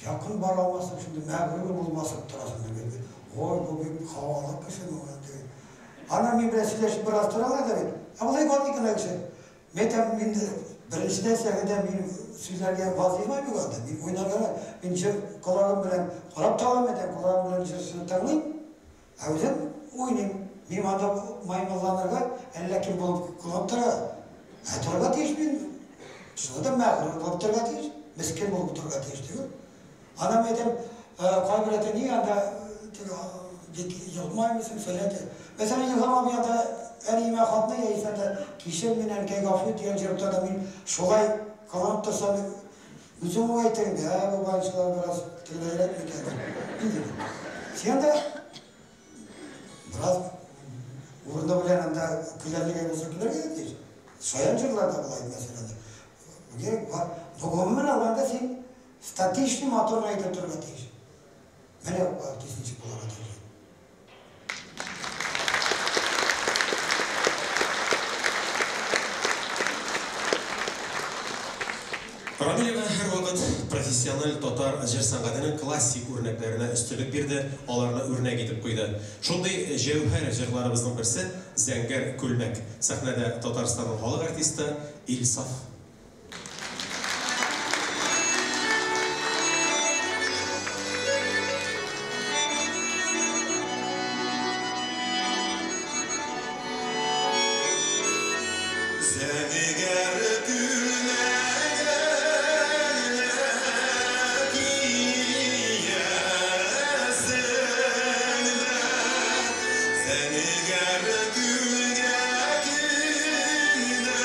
якын бара алмассың, шундый мәгърур булып басып торасың дип. Ой, бу бик һавалы кеше бу дип. Аннан мин белән сөйләшеп бераз торалар да бит. Ә болай гади генә кеше. Мин әйтәм, мин беренчедән сәхнәдә мин сүзләргә вазыйфа юк анда. Мин уйнарга, мин җыр колагым белән карап та алам, әйтәм, колагым белән җырчыны тыңлыйм, ә үзем уйныйм. Мин анда маймылланырга, әллә кем булып кылып тора. Ә торырга тиеш мин. Шунда да мәгърур булып торырга тиеш, мескен булып торырга тиеш түгел. Анам әйтәм, кайбер әйтә, ни анда бик елмаймыйсың, фәлән. Мәсәлән, Илһам абый анда әниемә хатны яисә анда кичер мине, әнкәй, гафу ит дигән җырымда да мин шулай кыланып торсам, үзем үк әйтер инде, ә бу баянчылар бераз тегеләйрәк микән? Инде. Син анда бераз урыны белән анда көләрлек булса көләргә тиеш. Шаян җырлар да була, мәсәлән. Кирәк бар. Но гомумән алганда син статичный матур гына итеп торырга тиеш. Менә артист ничек булырга тиеш. Рамил ага һәрвакыт профессиональ татар җыр сәнгатенең классик үрнәкләренә өстенлек бирде, аларны үрнәк итеп куйды. Шундый җәүһәр җырларыбызның берсе Зәңгәр күлмәк. Сәхнәдә Татарстанның халык артисты Илсаф. Зәңгәр күлмәгеңне киясең дә, зәңгәр күлмәгеңне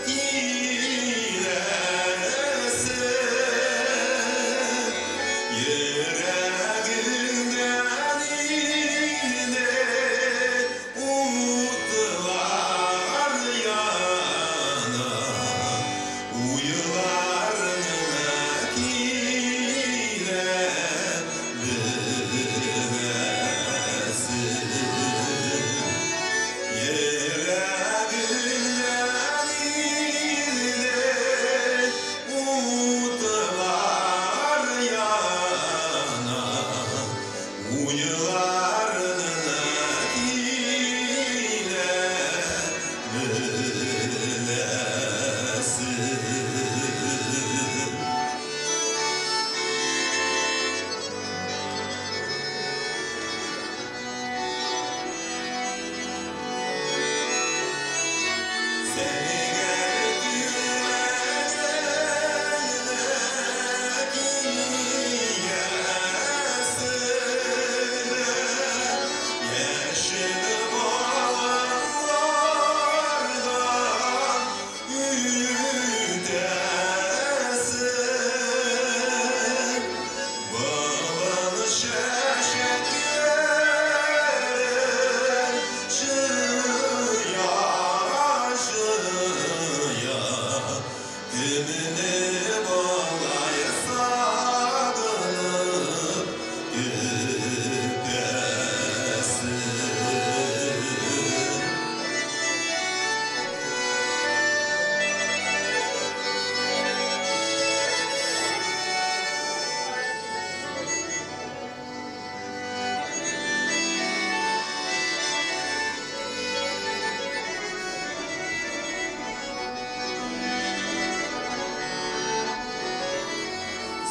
киясең, йөрәгеңдән инде утлар яна, уйларыңны килә беләсең. Йөрәгеңдән инде утлар яна, уйларыңны килә беләсең. Зәңгәр күлмәгеңне киясең дә, яшел баланнардан үтәсең. Балан чәчәкләрен җыя, җыя, кемне балай сагынып көтәсең.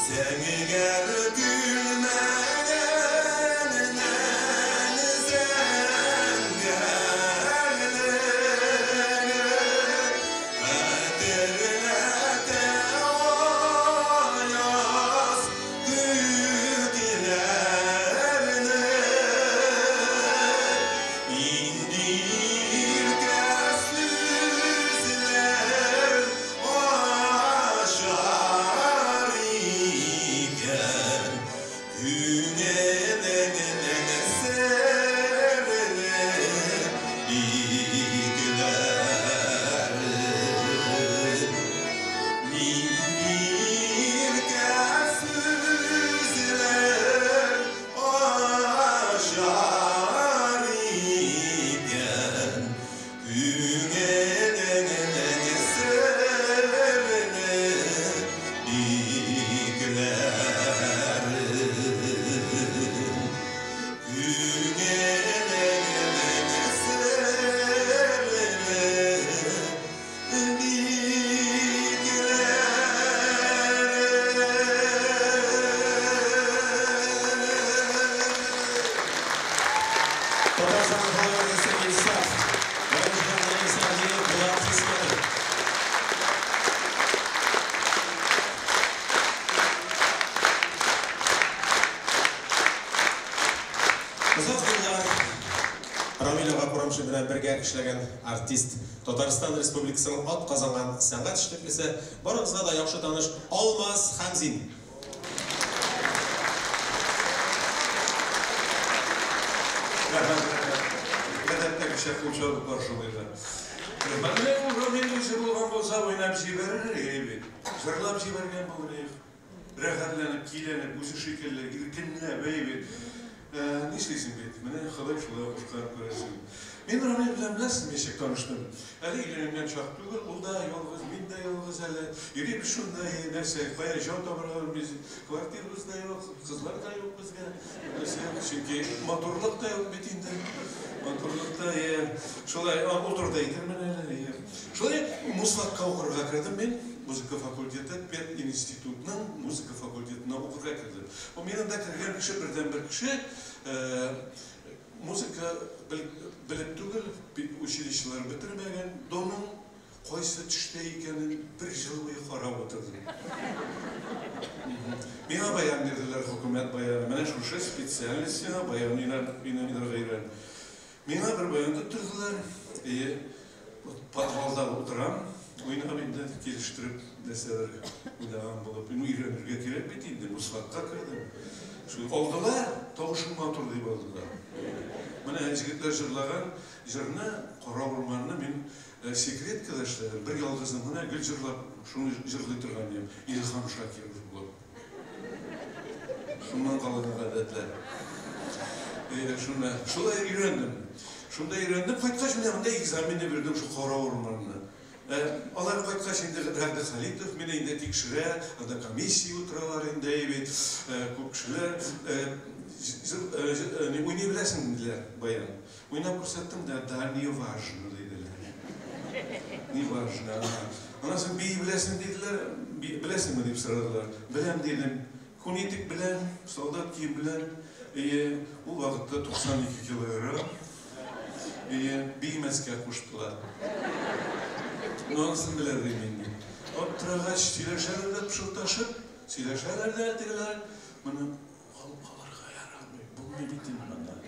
Зәңгәр күлмәгеңнән зәңгәрлеге, эшләгән артист, Татарстан Республикасының атказанган сәнгать эшлеклесе, барыгызга да яхшы таныш Алмаз Хәмзин. Рәхмәт, рәхмәт. Гадәттәгечә кул чабып каршылыйлар. Рәхмәт. Менә ул Рамил үзе булган булса, уйнап җибәрер иде бит. Җырлап җибәргән булыр иде. Рәхәтләнеп, көйләнеп, үзе шикелле, иркенләп, әй бит. Нишлисең бит, менә Ходай шулай кушкан, күрәсең. Мин Рамил белән беләсезме ничек таныштым? Әле өйләнгән чак түгел, ул да ялгыз, мин дә ялгыз әле. Йөрибез шунда, нәрсә, кая җан табарга белмибез. Квартирабыз да юк, кызлар да юк безгә. Нәрсә юк, чөнки матурлык та юк бит инде. Матурлык та, шулай, ул турыда әйтермен әле. Шулай музфакка укырга кердем мин. Музыка факультеты, пединститутның музыка факультетына укырга кердем. Бу мин анда кергән кеше, бердәнбер кеше, музыка белеп түгел, училищелар бетермәгән, доның кайсы төштә икәнен бер ел буе карап утырдым. Миңа баян бирделәр, хөкүмәт баяны. Менә шушы специальность сиңа баян уйнарга өйрән. Миңа бер баян тоттырдылар. Әйе, подвалда утырам, уйнап инде, килештереп нәрсәләр уйнаган булып. Ну, өйрәнергә кирәк бит инде, музфакка кердем. Шул алдылар, тавышың матур дип алдылар. Менә җегетләр җырлаган җырны, Кара урманны мин секреткада эшләдем. Бер ялгызым гына гел җырлап, шуны җырлый торган идем. Илһам Шакиров булып. Шуннан калган гадәтләр. Шуны шулай өйрәндем. Шунда өйрәндем. Кайткач менә монда экзаменны бирдем шул Кара урманны. Алар кайткач инде Рәгъде Халитов мине инде тикшерә, анда комиссия утыралар инде бит, күп кешеләр. Уйный беләсеңме, диделәр, баян. Уйнап күрсәттем дә, да, не важно, диделәр. Не важно. Аннан соң бии беләсең, диделәр, беләсеңме, дип сорадылар. Беләм, дидем. Күн итек белән, солдат кием белән. Әйе, ул вакытта 92 килограмм. Әйе, биемәскә куштылар. Ну, анысын белер дим инде. Аптырагач, сөйләшәләр дә пышылдашып, сөйләшәләр дә тегеләр. Моны алып калырга ярамый, булмый бит инде монда.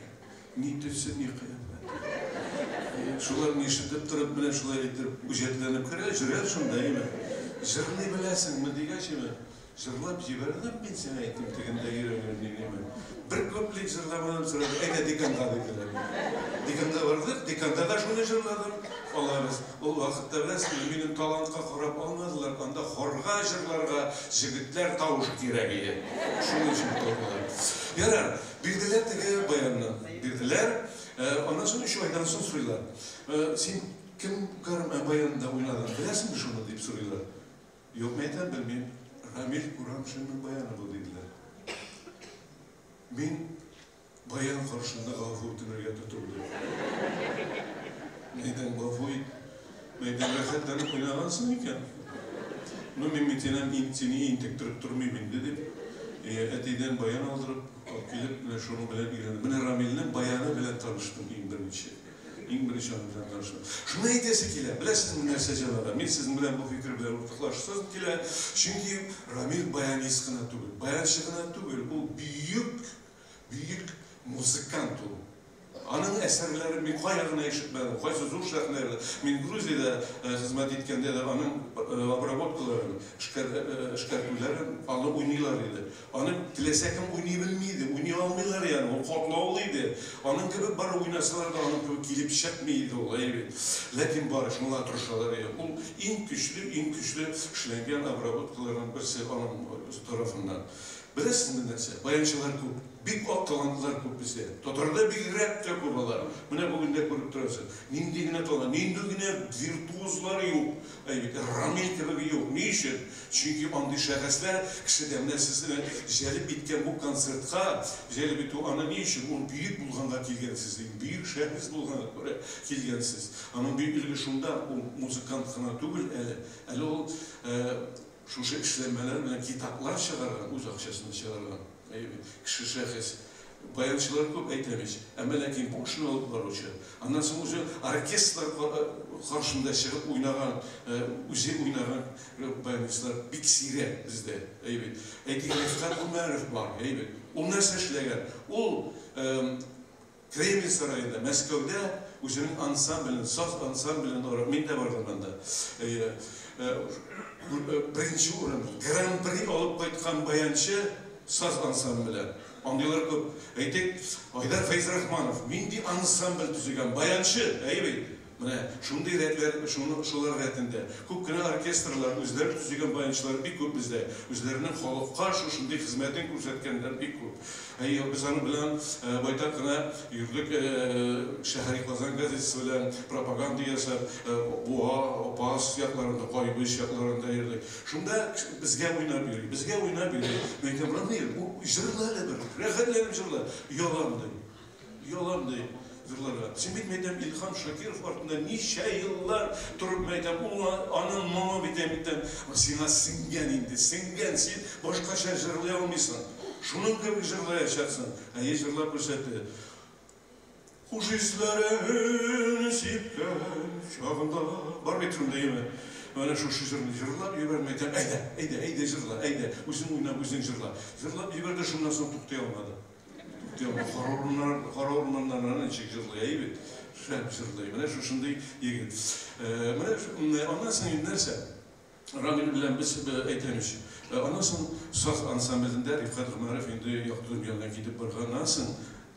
Ни төсе, ни кыяфәте. Шуларны ишетеп торып, менә шулай итеп үҗәтләнеп керә, җөрә шунда, әйме. Җырлый беләсеңме дигәч, әйме. Җырлап җибәрдем мин сиңа әйтим, тегендә йөрәгем дигәнме. Бер куплет җырламадым, сорады, әйдә деканга диделәр. Деканга бардык, деканда да шуны җырладым. Алабыз. Ул вакытта беләсеңме, минем талантка карап алмадылар, анда хорга җырларга җегетләр тавышы кирәк иде. Шуның өчен алдылар. Ярар, бирделәр теге баянны. Бирделәр. Аннан соң 3 айдан соң сорыйлар. Син кем баянында уйнадың, беләсеңме шуны дип сорыйлар. Юк, мин әйтәм, белмим. Рамил Курамшинның баяны бу, диделәр. Мин баян каршында гафу үтенергә тотындым. Мәйдан гафу ит. Мәйдан рәхәтләнеп уйнагансың икән. Ну, мин бит сине интектереп тормыйм инде, дип, әтидән баян алдырып, алып килеп, менә шуның белән өйрәндем. Менә Рамилнең баяны белән таныштым иң беренче. Иң беренче аның белән таныштым. Шуны әйтәсе килә, беләсезме нәрсә, җәмәгать? Мин сезнең белән бу фикер белән уртаклашасым килә. Чөнки Рамил баянист кына түгел, баянчы гына түгел, ул бөек, бөек музыкант ул. Аның әсәрләрен мин кая гына ишетмәдем, кайсы зур сәхнәләрдә. Мин Грузиядә хезмәт иткәндә дә аның обработкаларын, эшкәртүләрен аны уйныйлар иде. Аны теләсә кем уйный белми иде, уйный алмыйлар ягъни, ул катлаулы иде. Аның кебек бары уйнасалар да, аның кебек килеп чыкмый иде ул, әйе бит. Ләкин бары шуңа тырышалар иде. Ул иң көчле, иң көчле эшләнгән обработкаларның берсе аның тарафыннан. Беләсезме нәрсә? Баянчылар күп, бик ак талантлар күп бездә. Татарда бигрәк тә күп алар. Менә бүген дә күреп торасыз. Нинди генә талант, нинди генә виртуозлар юк. Әйе бит, Рамил кебеге юк. Ни өчен? Чөнки андый шәхесләр кешедә менә сезне җәлеп иткән бу концертка җәлеп итү аны ни өчен? Ул бөек булганга килгәнсез, бөек шәхес булганга күрә килгәнсез. Аның бөеклеге шунда, ул музыкант кына түгел әле. Әле ул шушы эшләнмәләр белән китаплар чыгарган, үз акчасына чыгарган. Кеше шәхес. Баянчылар күп әйтәм ич, әмма ләкин бу эшне алып баручы. Аннан соң үзе оркестр каршында чыгып уйнаган, үзе уйнаган баянистлар бик сирәк бездә. Әйе бит. Әйтик, Рифкать Гомәров бар, әйе бит. Ул нәрсә эшләгән? Ул Кремль сараенда, Мәскәүдә Үзенең ансамблен, саз ансамблен, мин дә бардым анда. Беренче урын, гран-при алып кайткан баянчы саз ансамбле. Андыйлар күп. Әйтик, Айдар Фәйзрахманов нинди ансамбль төзегән, баянчы, әйе бит. Менә шундый рәтләр, шулар рәтендә. Күп кенә оркестрлар үзләре төзегән баянчылар бик күп бездә. Үзләренең халыкка шушындый хезмәтен күрсәткәннәр бик күп. Әйе, без аның белән байтак кына йөрдек, Шәһри Казан газетасы белән пропаганда ясап, Буа, Апас якларында, Кайбыч якларында йөрдек. Шунда безгә уйнап йөри, безгә уйнап йөри. Мин әйтәм, Рамил, җырла әле бер, рәхәтләнеп җырла. Оялам, ди. Оялам, ди, җырларга. Син бит, мин әйтәм, Илһам Шакиров артында ничә еллар торып, мин әйтәм, ул аның моңы бит, әйтәм, сиңа сеңгән инде, сеңгән, син башкача җырлый алмыйсың. Шуның кебек җырлаячаксың. Әйе, җырлап күрсәтте. Хуш исләрен сипкән чагында. Бар бит шундый, әйеме? Менә шушы җырны җырлап җибәрде, әйтәм, әйдә, әйдә, әйдә җырла, әйдә, үзең уйнап, үзең җырла. Җырлап җибәрде, шуннан соң туктый алмады. Туктый алмады. Кара урманнар, кара урманнарны ничек җырлый, әйе бит? Шәп җырлый. Менә шушындый егет. Менә аннан соң инде нәрсә? Рамил белән без әйтәм ич. Аннан соң саз ансамблендә Рифкать Гомәров инде якты дөньядан китеп барганнан соң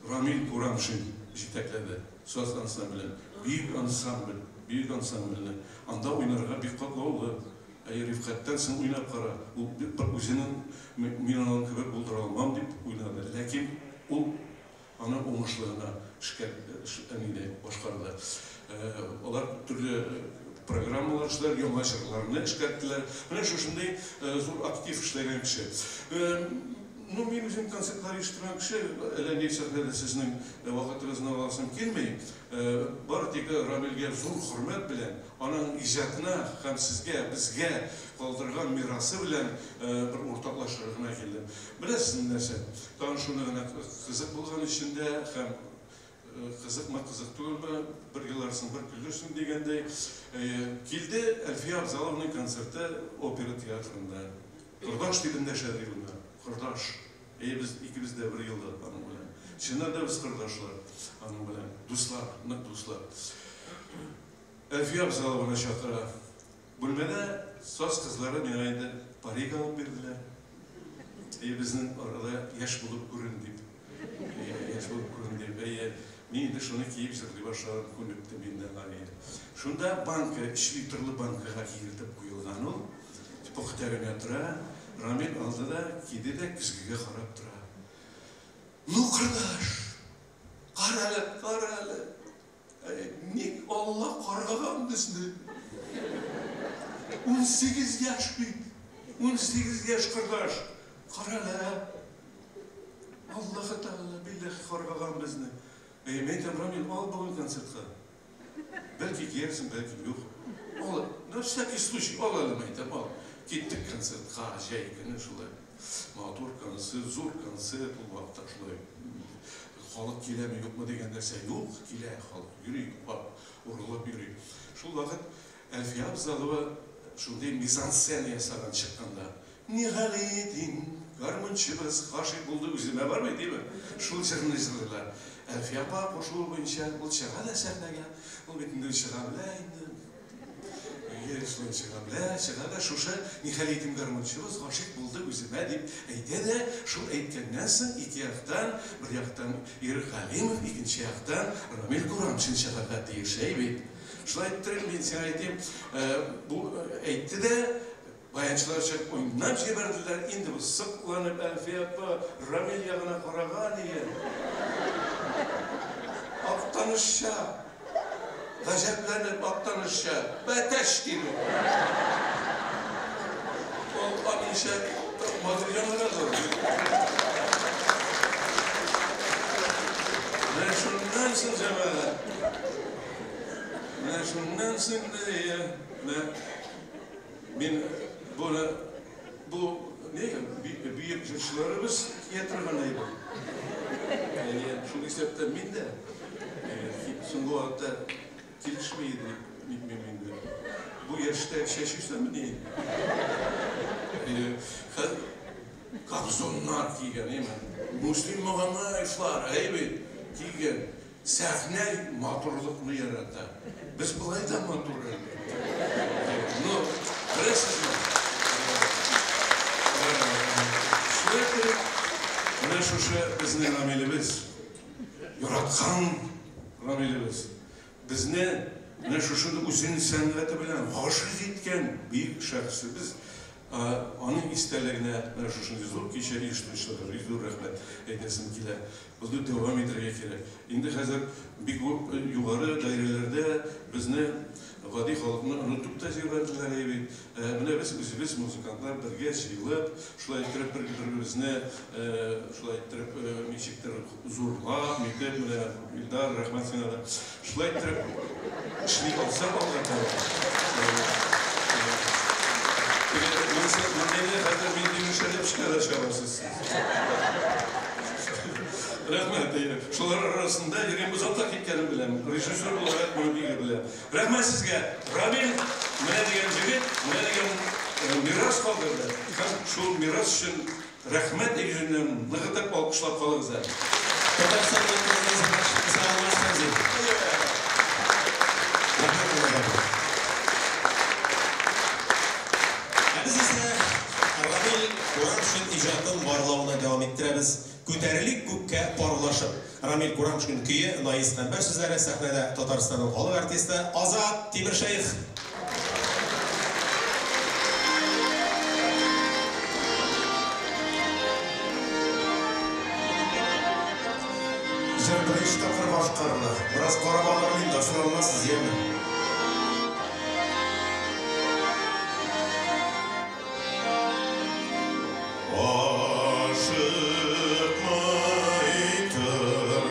Рамил Курамшин җитәкләде саз ансамблен. Бөек ансамбль, бөек ансамбльне. Анда уйнарга бик катлаулы. Әйе, Рифкатьтән соң уйнап кара. Ул бер үзенең мин аның кебек булдыра алмам дип уйнады. Ләкин ул аны уңышлы гына эшкә әнине башкарды. Алар төрле программалар эшләр, яңа җырларны эшкәрттеләр. Менә шушындый зур актив эшләгән кеше. Ну, мин үзем концертлар оештырган кеше, әллә ни сәхнәдә сезнең вакытыгызны аласым килми. Бары тик Рамилгә зур хөрмәт белән, аның иҗатына һәм сезгә, безгә калдырган мирасы белән бер уртаклашырга гына килдем. Беләсезме нәрсә? Тагын шуны гына кызык булган өчен дә һәм кызыкмы, кызык түгелме, бер еларсың, бер көлерсең дигәндәй, килде Әлфия Абзалованың концерты опера театрында. Кордаш дип эндәшә ди ул. Кордаш. Әйе, без икебез дә бер елда аның белән. Чыннан да без кордашлар аның белән. Дуслар, нык дуслар. Әлфия Абзалованы чакыра. Бүлмәдә саз кызлары миңа инде парик алып бирделәр. Әйе, безнең арада яшь булып күрен дип. Яшь булып күрен дип. Әйе, мин инде шуны киеп җырлый башладым, күнектем инде аңа. Шунда банка, 3 литрлы банкага киертеп куелган ул. Пөхтә генә тора. Рамил алды да, киде дә көзгегә карап тора. Ну, кордаш, кара әле, кара әле. Ник Алла каргаган безне? 18 яшь бит. 18 яшь кордаш. Кара әле. Аллаһы Тәгалә билләһи каргаган безне. Әй, мин әйтәм, Рамил, ал бүген концертка. Бәлки киярсең, бәлки юк. Ал, на всякий случай, ал әле, мин әйтәм, ал. Киттек концертка, җәй көне шулай. Матур концерт, зур концерт, ул вакытта шулай. Халык киләме, юкмы дигән нәрсә юк, килә халык, йөри, урылып йөри. Шул вакыт Әлфия Абзалова шундый мизансцена ясаган чыкканда. Нигалетдин, гармунчыбыз гашыйк булды үземә бар бит, димме? Шул җырны җырлыйлар. Әлфия апа кушуы буенча ул чыга да сәхнәгә, ул бит инде чыга белә инде. Әйе, шулай чыга белә, чыга да шушы Нигалетдин гармунчыбыз гашыйк булды үземә дип әйтә дә, шул әйткәннән соң ике яктан, бер яктан Ирек Галимов, икенче яктан Рамил Курамшин чыгарга тиеш, әй бит. Шулай иттереп, мин сиңа әйтим, бу әйтте дә, баянчылар чыгып уйнап җибәрделәр. Инде бу сокланып Әлфия апа Рамил ягына караган икән. Актанышча, гаҗәпләнеп актанышча, бәтәч диде. Ул аныңча матур яңгырады. Менә шуннан соң, җәмәгать, менә шуннан соң менә мин буны бу не бөек җырчыларыбыз кия торган әйбер. Әйе, шул исәптән мин дә соңгы вакытта килешми иде нитмим инде. Бу яшьтә чәч үсәмени? Хәзер Кобзоннар кигән, әйме? Муслим Магомаевлар, әйе бит, кигән. Сәхнә матурлыкны ярата. Без болай да матур әле. Ну, беләсезме? Шулай итеп, менә шушы безнең Рамилебез, яраткан Рамилебез, безне менә шушында үзенең сәнгате белән гашыйк иткән бөек шәхесебез, аның истәлегенә менә шушындый зур кичә оештыручыларга бик зур рәхмәт әйтәсем килә. Моны дәвам итәргә кирәк. Инде хәзер бик югары даирәләрдә безне гади халыкны онытып та җибәрделәр бит. Менә без үзебез музыкантлар бергә җыелып, шулай иттереп бер-беребезне шулай иттереп ничектер зурлап, нитеп, менә Илдар, рәхмәт сиңа да. Шулай иттереп эшли алсак алга таба. Мондыйны хәзер мин димешәлеп да чыгарасыз сез. Рәхмәт, әйе. Шулар арасында йөрим, озакка киткәнен беләм. Режиссер буларак моны бик беләм. Рәхмәт сезгә. Рамил менә дигән җегет, менә дигән мирас калдырды. Һәм шул мирас өчен рәхмәт йөзеннән ныгытып алкышлап калыгыз әле. Татарстанның Алмаз. Ә без исә Рамил Курамшин иҗатын барлауны дәвам иттерәбез. Күтәрелик күккә парлашып. Рамил Курамшин көе, Наис Камбәр сүзләре, сәхнәдә Татарстанның халык артисты Азат Тимершәех. Җыр беренче тапкыр башкарыла. Бераз карап алырмын инде, ачуланмассыз, яме? Ашыкмый тор,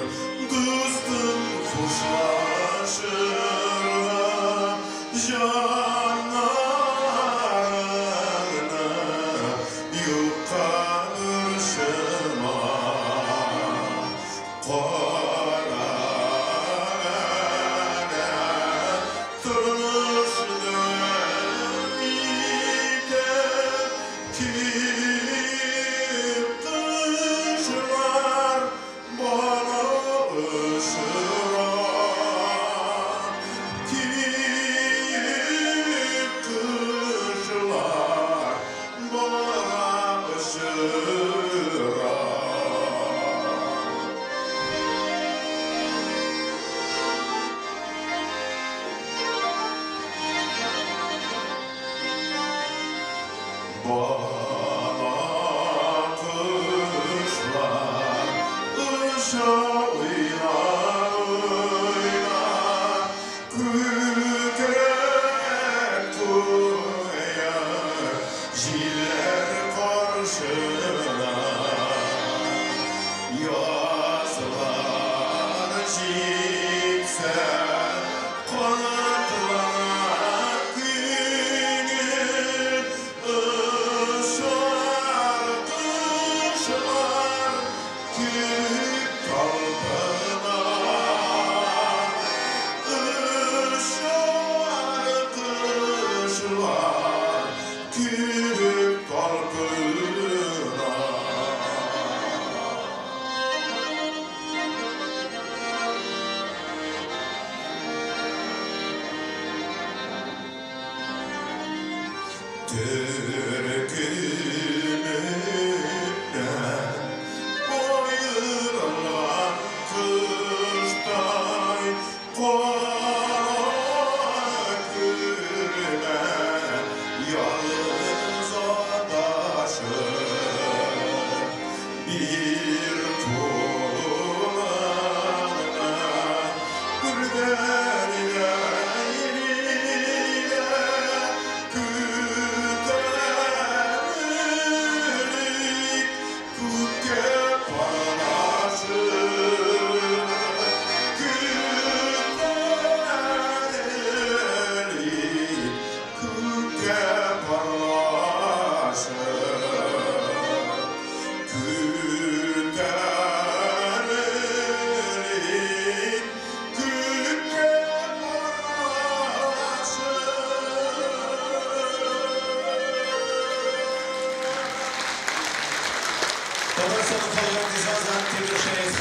дустым, хушлашырга, җаннарыңны юкка борчыма. Кара әнә, тормыш дәвам итә, киек кошлар бала очыра. Киек кошлар бала очыра. Бала кошлар оча уйнар, уйнар, күкрәп куяр җилләр каршына. Язлар җитсә, канатлана күңел, очар кошлар күк талпына. Очар кошлар күк талпына. Төркемнән аерылган коштай кара күрмә, ялгыз адашып. Бир кулыңны күргәннәй күтәрелик күккә парлашып. Күтәрелик күккә парлашып. Күтәрелик күккә парлашып. Татарстанның халык артисты Азат Тимершәех.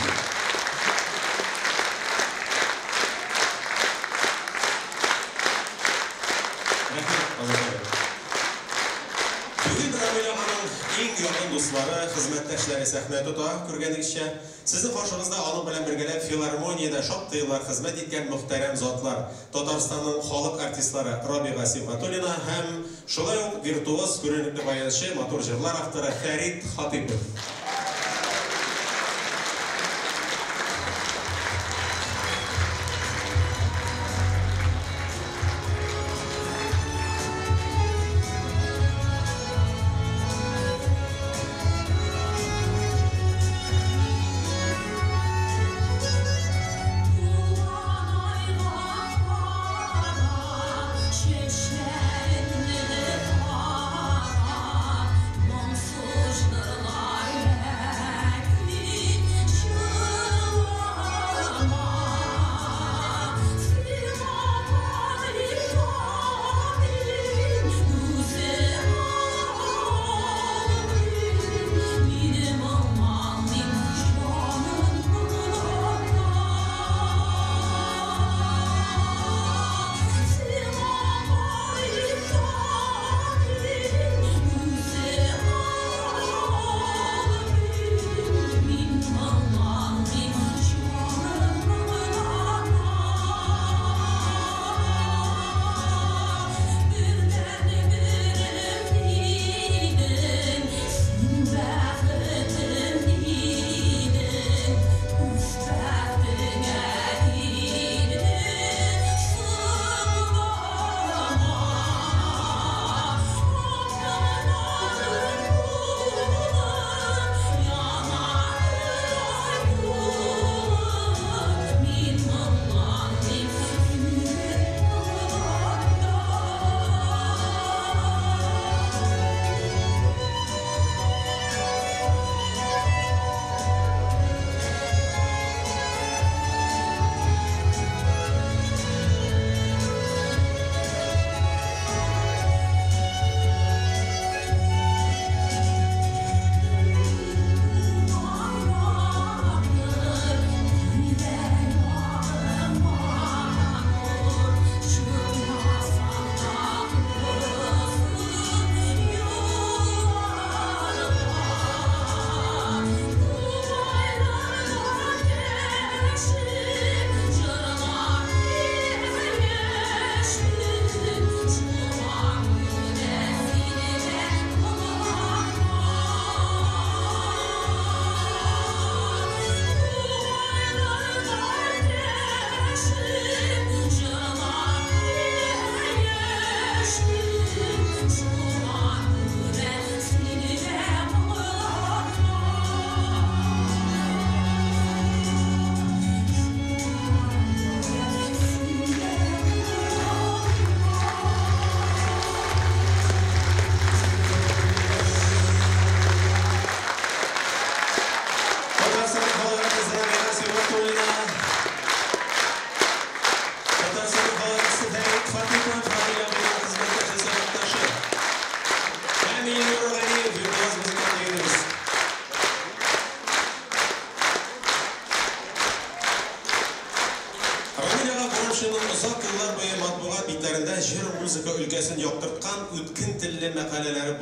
якын дуслары, хезмәттәшләре сәхнә тота, күргәнегезчә. Сезнең каршыгызда аның белән бергәләп филармониядә шактый еллар хезмәт иткән мөхтәрәм затлар, Татарстанның халык артистлары Рабига Сибгатуллина һәм шулай ук виртуоз, күренекле баянчы, матур җырлар авторы Фәрит Хатыйпов.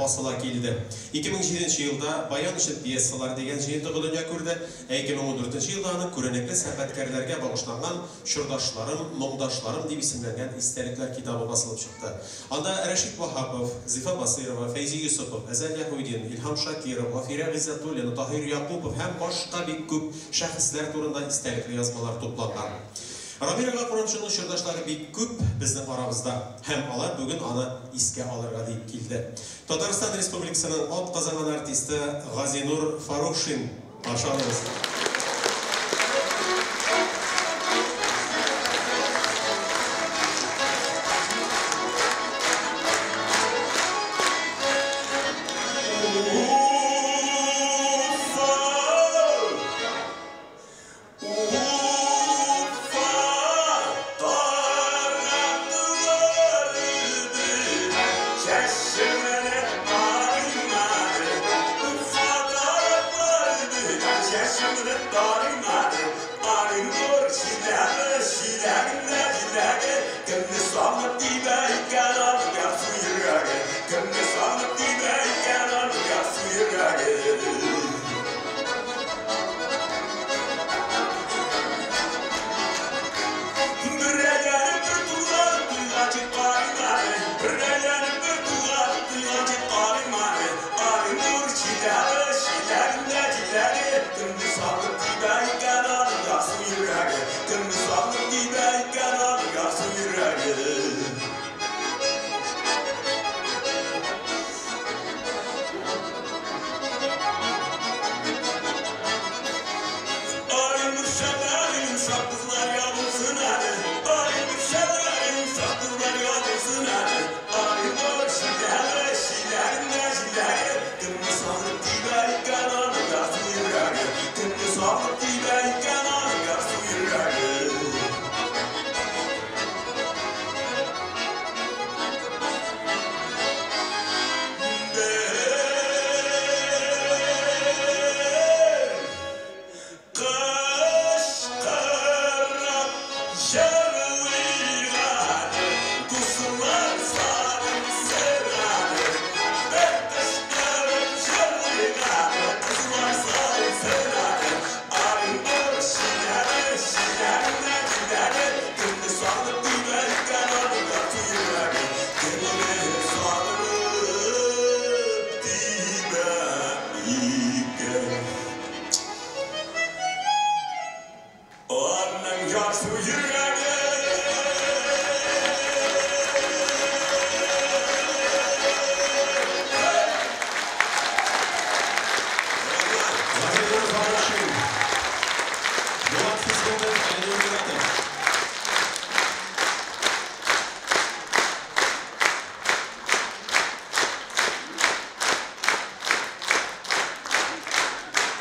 Басыла килде. 2007 елда Баян өчен пьесалар дигән җыентыгы дөнья күрде. Ә 2014 елда аны күренекле сәнгатькәрләргә багышланган Чордашларым, моңдашларым дип исемләнгән истәлекләр китабы басылып чыкты. Анда Рәшит Ваһапов, Зифа Басыйрова, Фәйзи Юсупов, Әзәл Яһүдин, Илһам Шакиров, Гафирә Гыйззәтуллина, Таһир Якупов һәм башка бик күп шәхесләр турында истәлекле язмалар тупланган. Рамил ага Курамшинның чордашлары бик күп безнең арабызда һәм алар бүген аны искә алырга дип килде. Татарстан Республикасының атказанган артисты Газинур Фарухшин каршы алыгыз. Yes,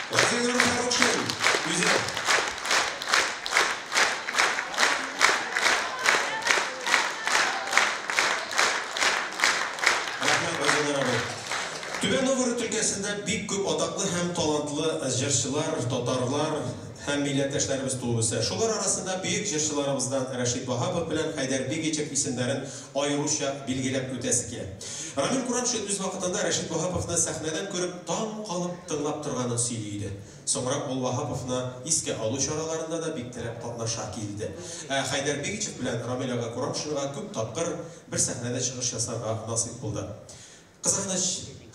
Газинур Фарукшин үзе. Рәхмәт, Газинур абый. Түбән Новгород өлкәсендә бик күп атаклы һәм талантлы җырчылар, татарлар һәм милләттәшләребез туып үсә. Шулар арасында бөек җырчыларыбыздан Рәшит Ваһапов белән Хәйдәр Бигичев исемнәрен аеруча билгеләп үтәсе килә. Рамил Курамшин үз вакытында Рәшит Ваһаповны сәхнәдән күреп, таң калып тыңлап торганын сөйли иде. Соңрак ул Ваһаповны искә алу чараларында да бик теләп катнаша килде. Ә Хәйдәр Бигичев белән Рамил ага Курамшинга күп тапкыр бер сәхнәдә чыгыш ясарга насыйп булды. Кызганыч,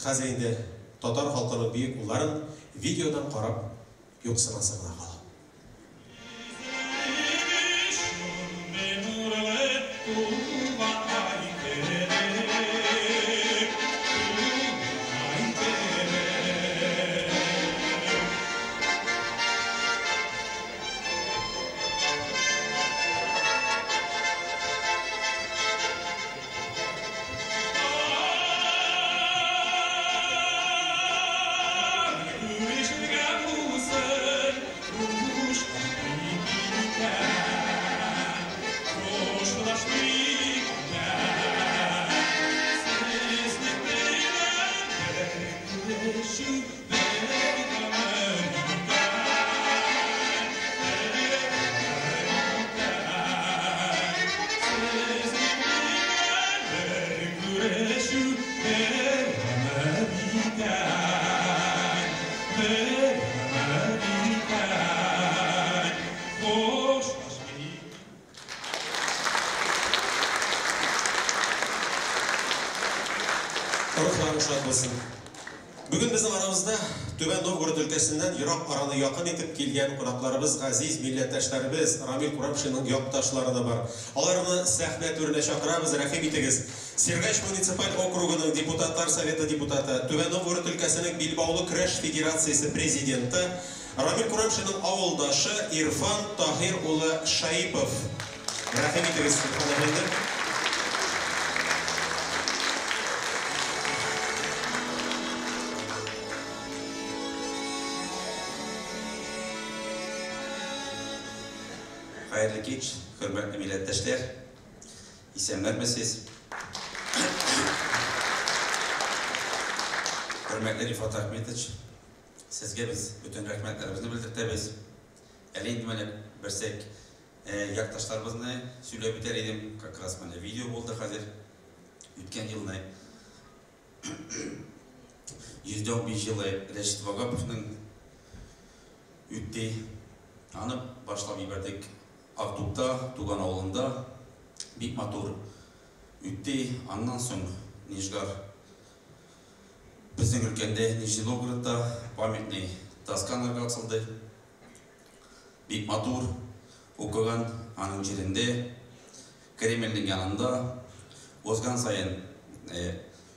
хәзер инде татар халкының бөек улларын видеодан карап юксынасы гына кала. Рухлары шат булсын. Бүген безнең арабызда Түбән Новгород өлкәсеннән ерак араны якын итеп килгән кунакларыбыз, газиз милләттәшләребез, Рамил Курамшинның якташлары да бар. Аларны сәхнә түренә чакырабыз, рәхим итегез. Сергач муниципаль округының депутатлар советы депутаты, Түбән Новгород өлкәсенең Билбаулы көрәш федерациясе президенты, Рамил Курамшинның авылдашы Ирфан Таһир улы Шаипов. Рәхим итегез, Ирфан әфәнде. Хәерле кич, хөрмәтле милләттәшләр. Исәннәрмесез? Хөрмәтле Рифат Ахметович, сезгә без бөтен рәхмәтләребезне белдертәбез. Әле инде менә берсәк якташларыбызны сөйләп үтәр идем. Как раз менә видео булды хәзер. Үткән елны 115 елы Рәшит Вагаповның үтте. Аны башлап җибәрдек Актукта, туган авылында. Бик матур үтте. Аннан соң Нижгар безнең өлкәндә, Нижний Новгородта памятный доскаларга асылды. Бик матур укыган аның җирендә, Кремльнең янында. Узган саен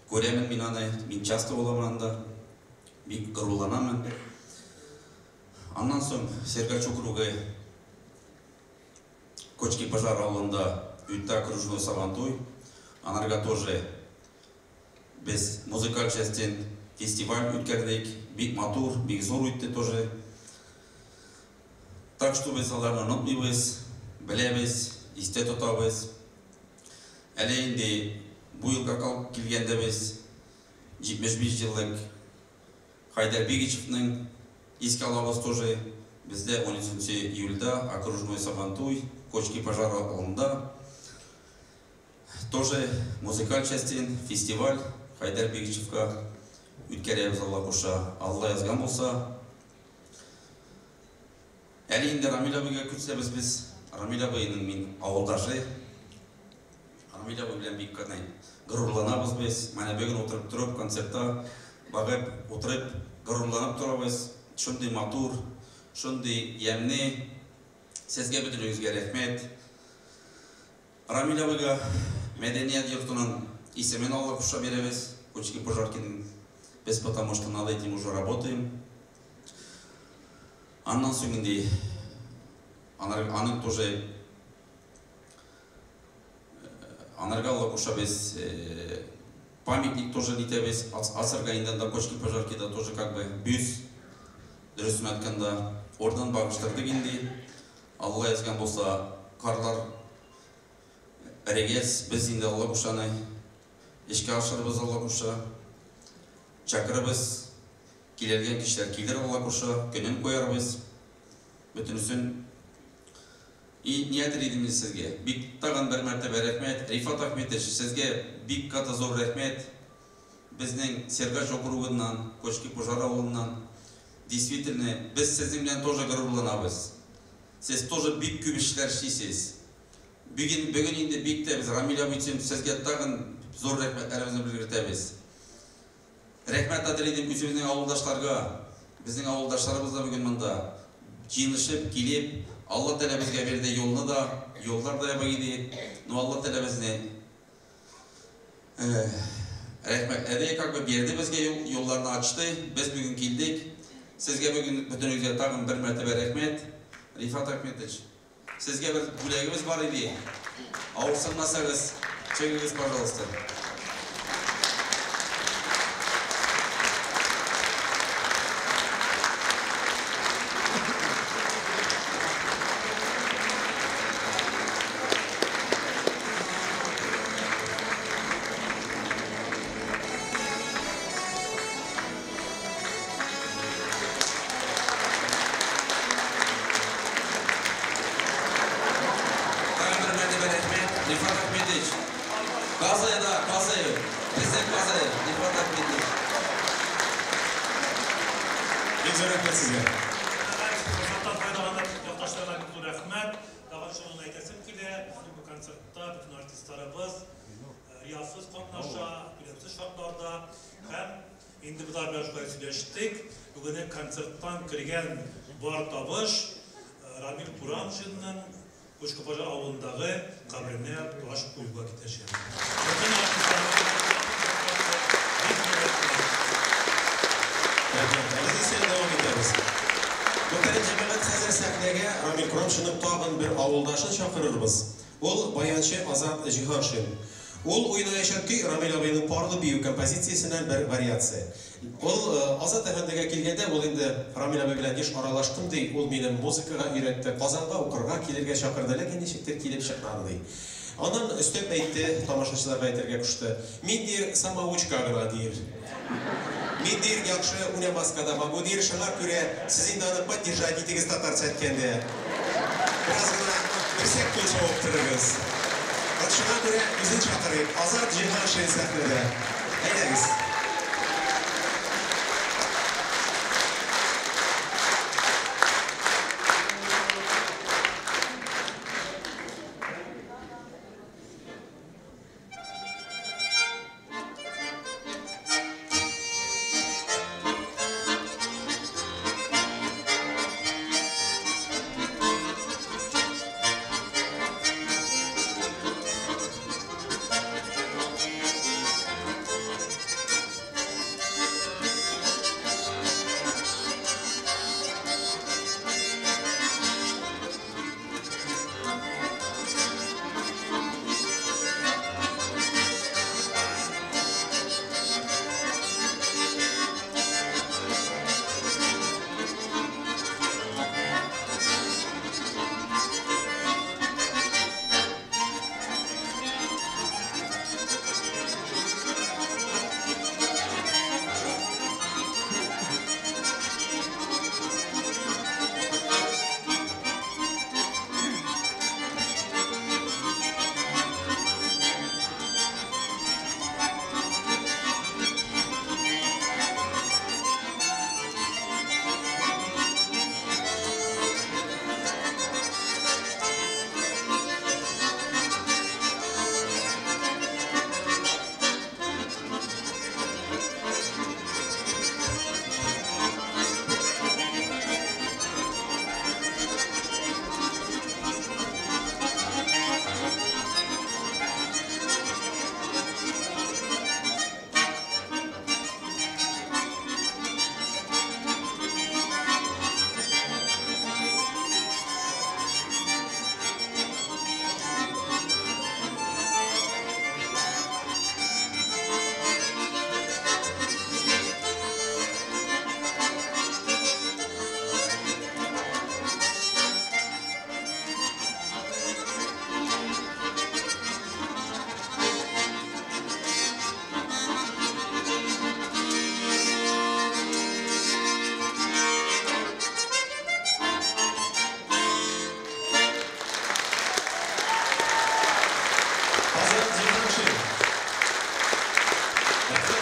күрәмен мин аны, мин часто буламын анда. Бик горурланамын. Аннан соң Сергач округы Кочки Пожар авылында үтте окружной Сабантуй. Анарга тоже без музыкаль частен фестиваль үткәрдек. Бик матур, бик зур үтте тоже. Так что без аларны онытмыйбыз, беләбез, истә тотабыз. Әле инде бу елга калып килгәндә без 75 еллык Хайдар Бигичевның искә алабыз тоже. Бездә 13 июльдә окружной Сабантуй, Кочки Пожар авылында тоже музыкаль частен фестиваль Хайдар Бигичевка үткәрәбез, Алла куша. Алла язган булса. Әле инде Рамил абыйга күчсәбез без. Рамил абыйның мин авылдашы. Рамил абый белән бик кына горурланабыз без. Менә бүген утырып торып концертта багып утырып горурланып торабыз. Шундый матур, шундый ямьле. Сезгә бөтенегезгә рәхмәт. Рамил абыйга мәдәният йортының исемен Алла куша бирәбез. Кочки Пожаркиның. Без потому что над этим уже работаем. Аннан соң инде аның тоже анарга Алла куша без памятник тоже нитәбез. Асырга инде анда Кочки Пожаркида тоже как бы бюст. Дөресен әйткәндә, урынын багыштырдык инде. Алла язган булса, карлар эрегәч, без инде Алла кушаны эшкә ашырбыз, Алла куша. Чакырыбыз, килергә кешеләр килер, Алла куша, көнен куярбыз. Бөтенесен. И ни әйтер идем мин сезгә? Бик тагын бер мәртәбә рәхмәт. Рифат Ахметович, сезгә бик каты зур рәхмәт. Безнең Сергач округыннан, Кочки-Пожар авылыннан. Действительно, без сезнең белән тоже горурланабыз. Сез тоже бик күп эшләр эшлисез. Бүген, бүген инде бик тә без Рамил абый өчен сезгә тагын зур рәхмәтләребезне белгертәбез. Рәхмәт әйтер идем үзебезнең авылдашларга. Безнең авылдашларыбыз да бүген монда. Җыелышып, килеп, Алла Тәгалә безгә бирде юлны да, юллар да ябык иде. Но Алла Тәгалә безне рәхмәтләде, как бы бирде безгә юл, юлларны ачты. Без бүген килдек. Сезгә бүген бөтенегезгә тагын бер мәртәбә рәхмәт. Рифат Ахметович, сезгә бер бүләгебез бар иде. Авырсынмасагыз, чыгыгыз, пожалуйста. Тагын бер мәртәбә рәхмәт, Рифат Ахметович. Казая да, Казая, безнең Казая, Рифат Ахметович. Бик зур рәхмәт сезгә. Форсаттан файдаланып, якташларга бик зур рәхмәт. Тагын шуны әйтәсем килә, безнең бу концертта бөтен артистларыбыз риясыз катнаша, түләүсез шартларда һәм инде без алар белән шулай сөйләштек. Бүгенге концерттан кергән бар табыш Рамил Курамшинның Кочко-Пожар авылындагы каберенә таш куюга китәчәк. Бөтен артистларга бик зур рәхмәт. Рәхмәт. Ә без исә дәвам итәбез. Мөхтәрәм җәмәгать, хәзер сәхнәгә Рамил Курамшинның тагын бер авылдашын чакырырбыз. Ул баянчы Азат Җиһаншин. Ул уйнаячак көй Рамил абыйның парлы бию композициясеннән бер вариация. Ул Азат әфәндегә килгәндә, ул инде Рамил абый белән еш аралаштым ди, ул мине музыкага өйрәтте, Казанга укырга килергә чакырды, ләкин ничектер килеп чыкмады ди. Аннан өстәп әйтте, тамашачыларга әйтергә кушты. Мин дир самоучка гына дир. Мин дир яхшы уйнамаска да могу дир, шуңа күрә сез инде аны поддержать итегез татарча әйткәндә. Бераз гына берсәк кул чабып торыгыз. Вот шуңа күрә үзен чакырыйк. Азат Җиһаншин сәхнәдә. Әйдәгез.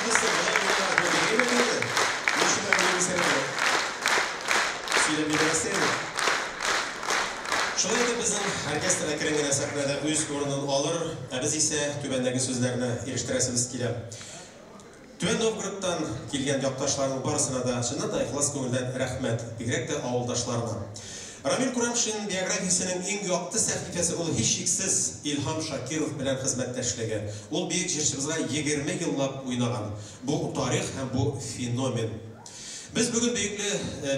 Оркестр болай уйнаган бу бик әйбәт инде. Ни өчен әңгәмәсәң дә. Сөйләп бирмәстә инде. Шулай итеп безнең оркестр әкрен генә сәхнәдә үз урынын алыр, ә без исә түбәндәге сүзләрне ирештерәсебез килә. Түбән Новгородтан килгән якташларның барысына да чыннан да ихлас күңелдән рәхмәт, бигрәк тә авылдашларына. Рамил Курамшин биографиясенең иң якты сәхифәсе ул һичшиксез Илһам Шакиров белән хезмәттәшлеге. Ул бөек җырчыбызга 20 еллап уйнаган. Бу тарих һәм бу феномен. Без бүген бөекле,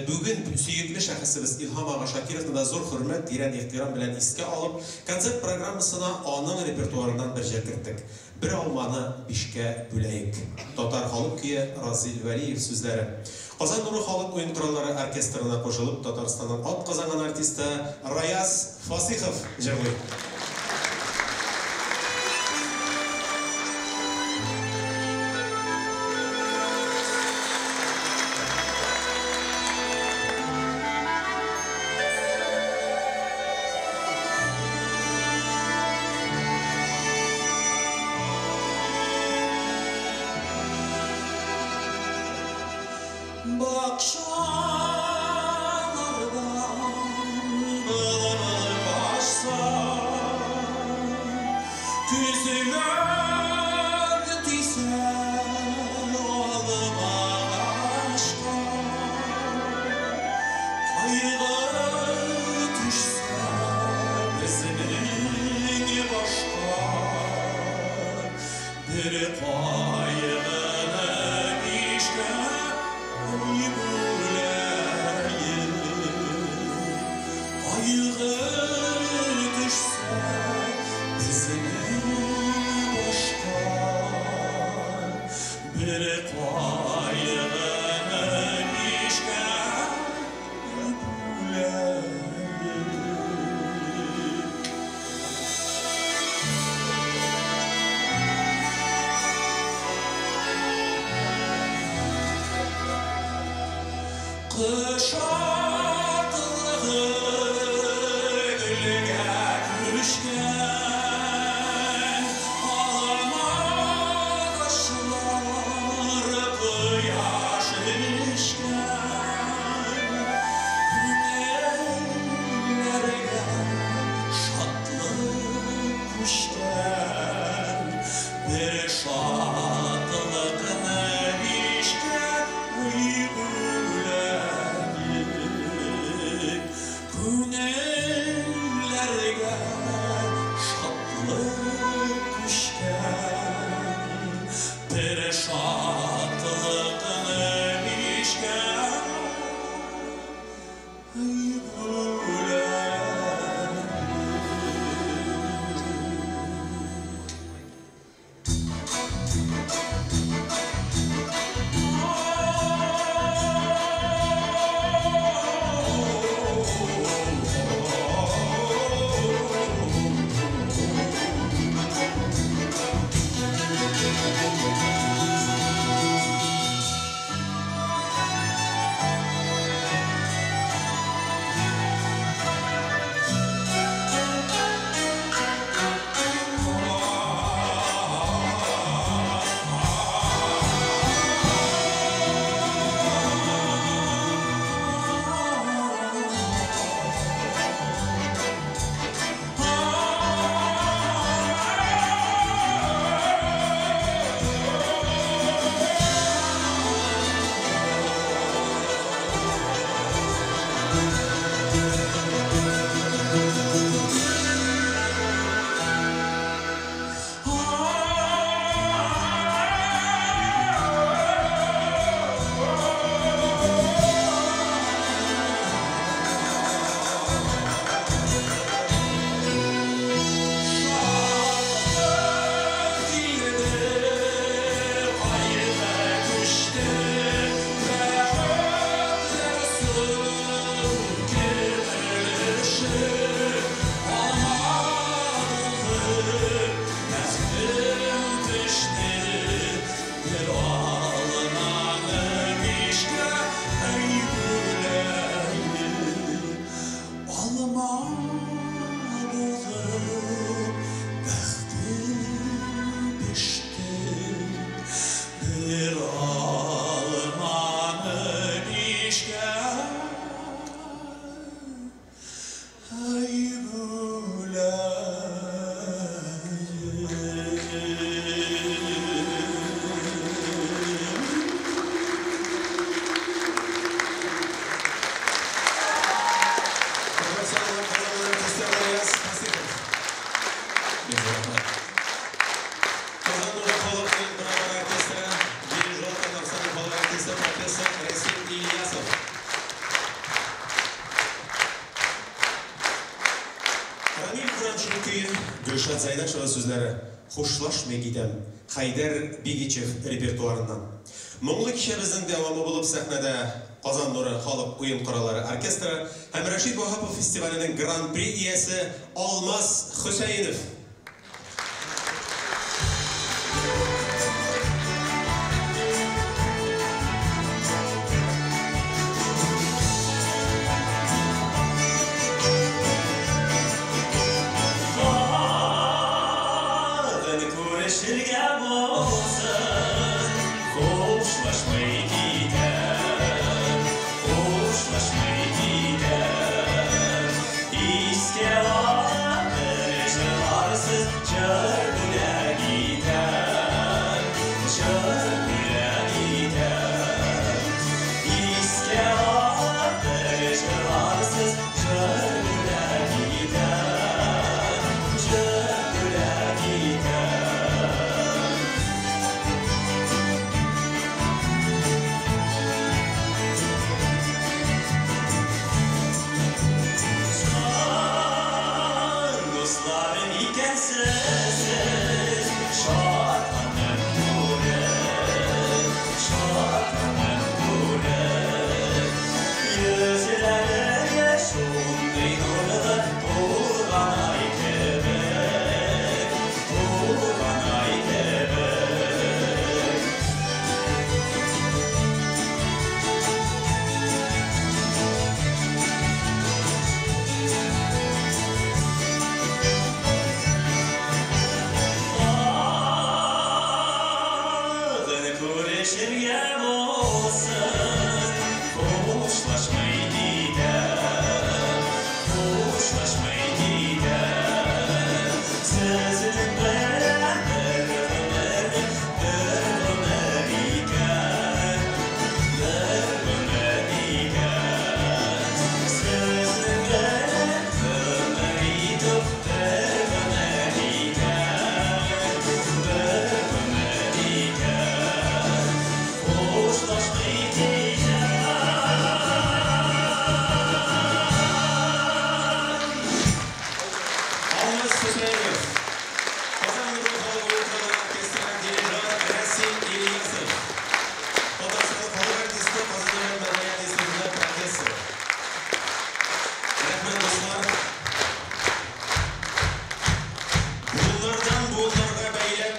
бүген сөекле шәхесебез Илһам ага Шакировны да зур хөрмәт, тирән ихтирам белән искә алып, концерт программасына аның репертуарыннан бер җыр керттек. Бер алманы бишкә бүләек. Татар халык көе Разил Вәлиев сүзләре. Казан нуры халык уен кораллары оркестрына кушылып, Татарстанның атказанган артисты Раяз Фасыйхов җырлый. Бакчалардан былбыл качса, Күзләр тисә алма агачка, Кайгы төшсә безнең башка, Бер кайгыны бишкә бүләек. Кайгы төшсә безнең башка, Бер кайгыны бишкә бүләек. Кыш аклыгы гөлгә күчкән, Алма агачлар кояш эчкән, Күңелләргә шатлык күчкән, Бер шатлыкны бишкә бүләек. Күңелләргә шатлык күчкән, Бер шатлыкны бишкә бүләек. сүзләре, Хушлашмый китәм, Хәйдәр Бигичев репертуарыннан. Моңлы кичәбезнең дәвамы булып сәхнәдә Казан нуры халык уен кораллары оркестры һәм Рәшит Ваһапов фестиваленең Гран-при иясе Алмаз Хөсәенов. Тагын күрешергә булсын, хушлашмый китәм, хушлашмый китәм. Искә алып бер җырларсыз җыр бүләк итәм, җыр бүләк итәм. Искә алып бер җырларсыз җыр бүләк итәм, җыр бүләк итәм. Җан дусларым икәнсез сез, шатландым күреп, шатландым күреп. Йөзләре шундый нурлы тулган ай кебек, тулган ай кебек. Тагын күрешергә булсын, хушлашмый китәм, хушлашмый китәм. Сезнең белән бер гомернең бер гомер икән, бер гомер икән. Сезнең белән гомер итеп бер гомер икән, бер гомер икән. Хушлашмый китәм. Алмаз Хөсәенов, Казан нуры халык уен кораллары оркестры дирижер Рәсим Ильясов, Татарстан халык артисты, Казан дәүләт мәдәният институтында профессор. Рәхмәт, дуслар. Буыннардан буыннарга бәйләп,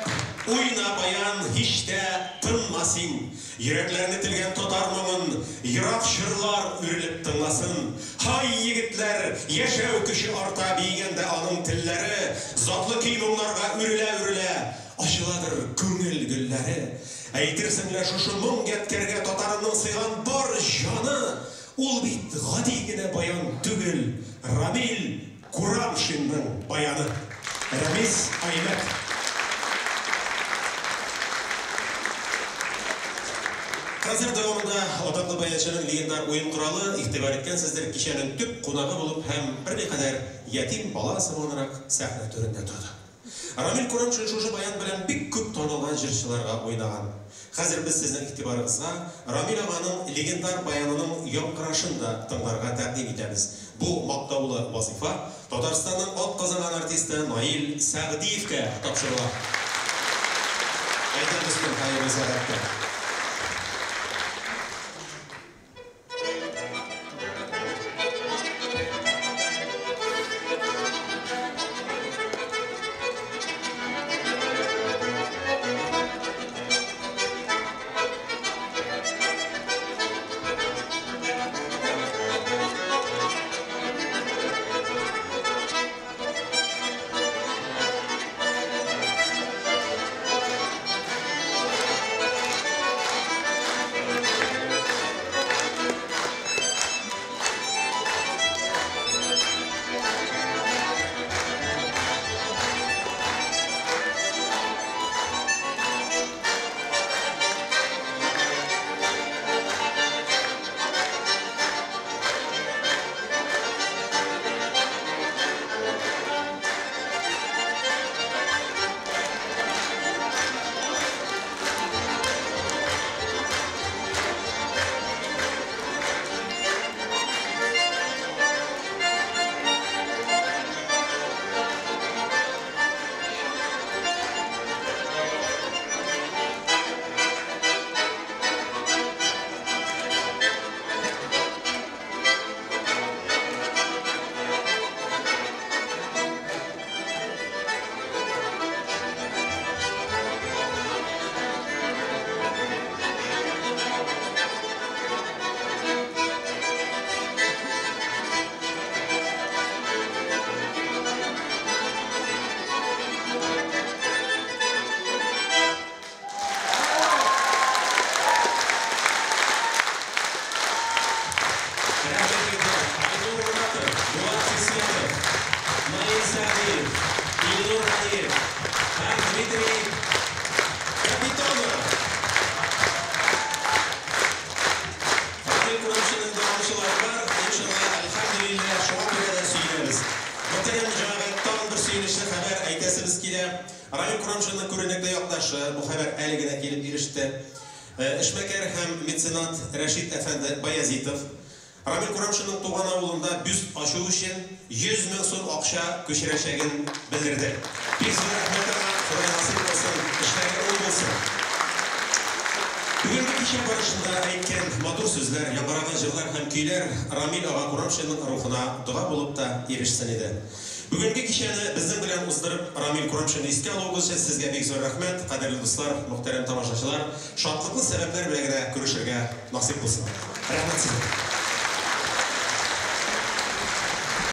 уйна баян, һич тә тынма син. Йөрәкләрне телгән татар моңын ерак чорлар үрелеп тыңласын. Һай, егетләр, яшәү көче арта биегәндә аның телләре, затлы көй моңнарга үрелә-үрелә, ачыладыр күңел гөлләре. Әйтерсең лә шушы моң ядкәргә татарының сыйган бар җаны, ул бит гади генә баян түгел, Рамил Курамшинның баяны. Рәмис Аймәт. Концерт дәвамында атаклы баянчының легендар уен коралы, игътибар иткәнсездер, кичәнең төп кунагы булып һәм берникадәр ятим бала сыманрак сәхнә түрендә торды. Рамил Курамшин шушы баян белән бик күп танылган җырчыларга уйнаган. Хәзер без сезнең игътибарыгызга Рамил аганың легендар баянының яңгырашын да тыңларга тәкъдим итәбез. Бу мактаулы вазифа Татарстанның атказанган артисты Наил Сәгъдиевкә тапшырыла. Әйдә, дустым, хәерле сәгатьтә. Thank якташы, бу хәбәр әле генә килеп иреште. Эшмәкәр һәм меценат Рәшит әфәнде Баязитов Рамил Курамшинның туган авылында бюст ачу өчен 100 мең сум акча күчерәчәген белдерде. Бик зур рәхмәт аңа, Ходай насыйп кылсын, эшләре уң булсын. Бүгенге кичә барышында әйткән матур сүзләр, яңгыраган җырлар һәм көйләр Рамил ага Курамшинның рухына дога булып та ирешсен иде. Бүгенге кичәне безнең белән уздырып, Рамил Курамшинны искә алуыгыз өчен сезгә бик зур рәхмәт, кадерле дуслар, мөхтәрәм тамашачылар. Шатлыклы сәбәпләр белән генә күрешергә насыйп булсын. Рәхмәт сезгә.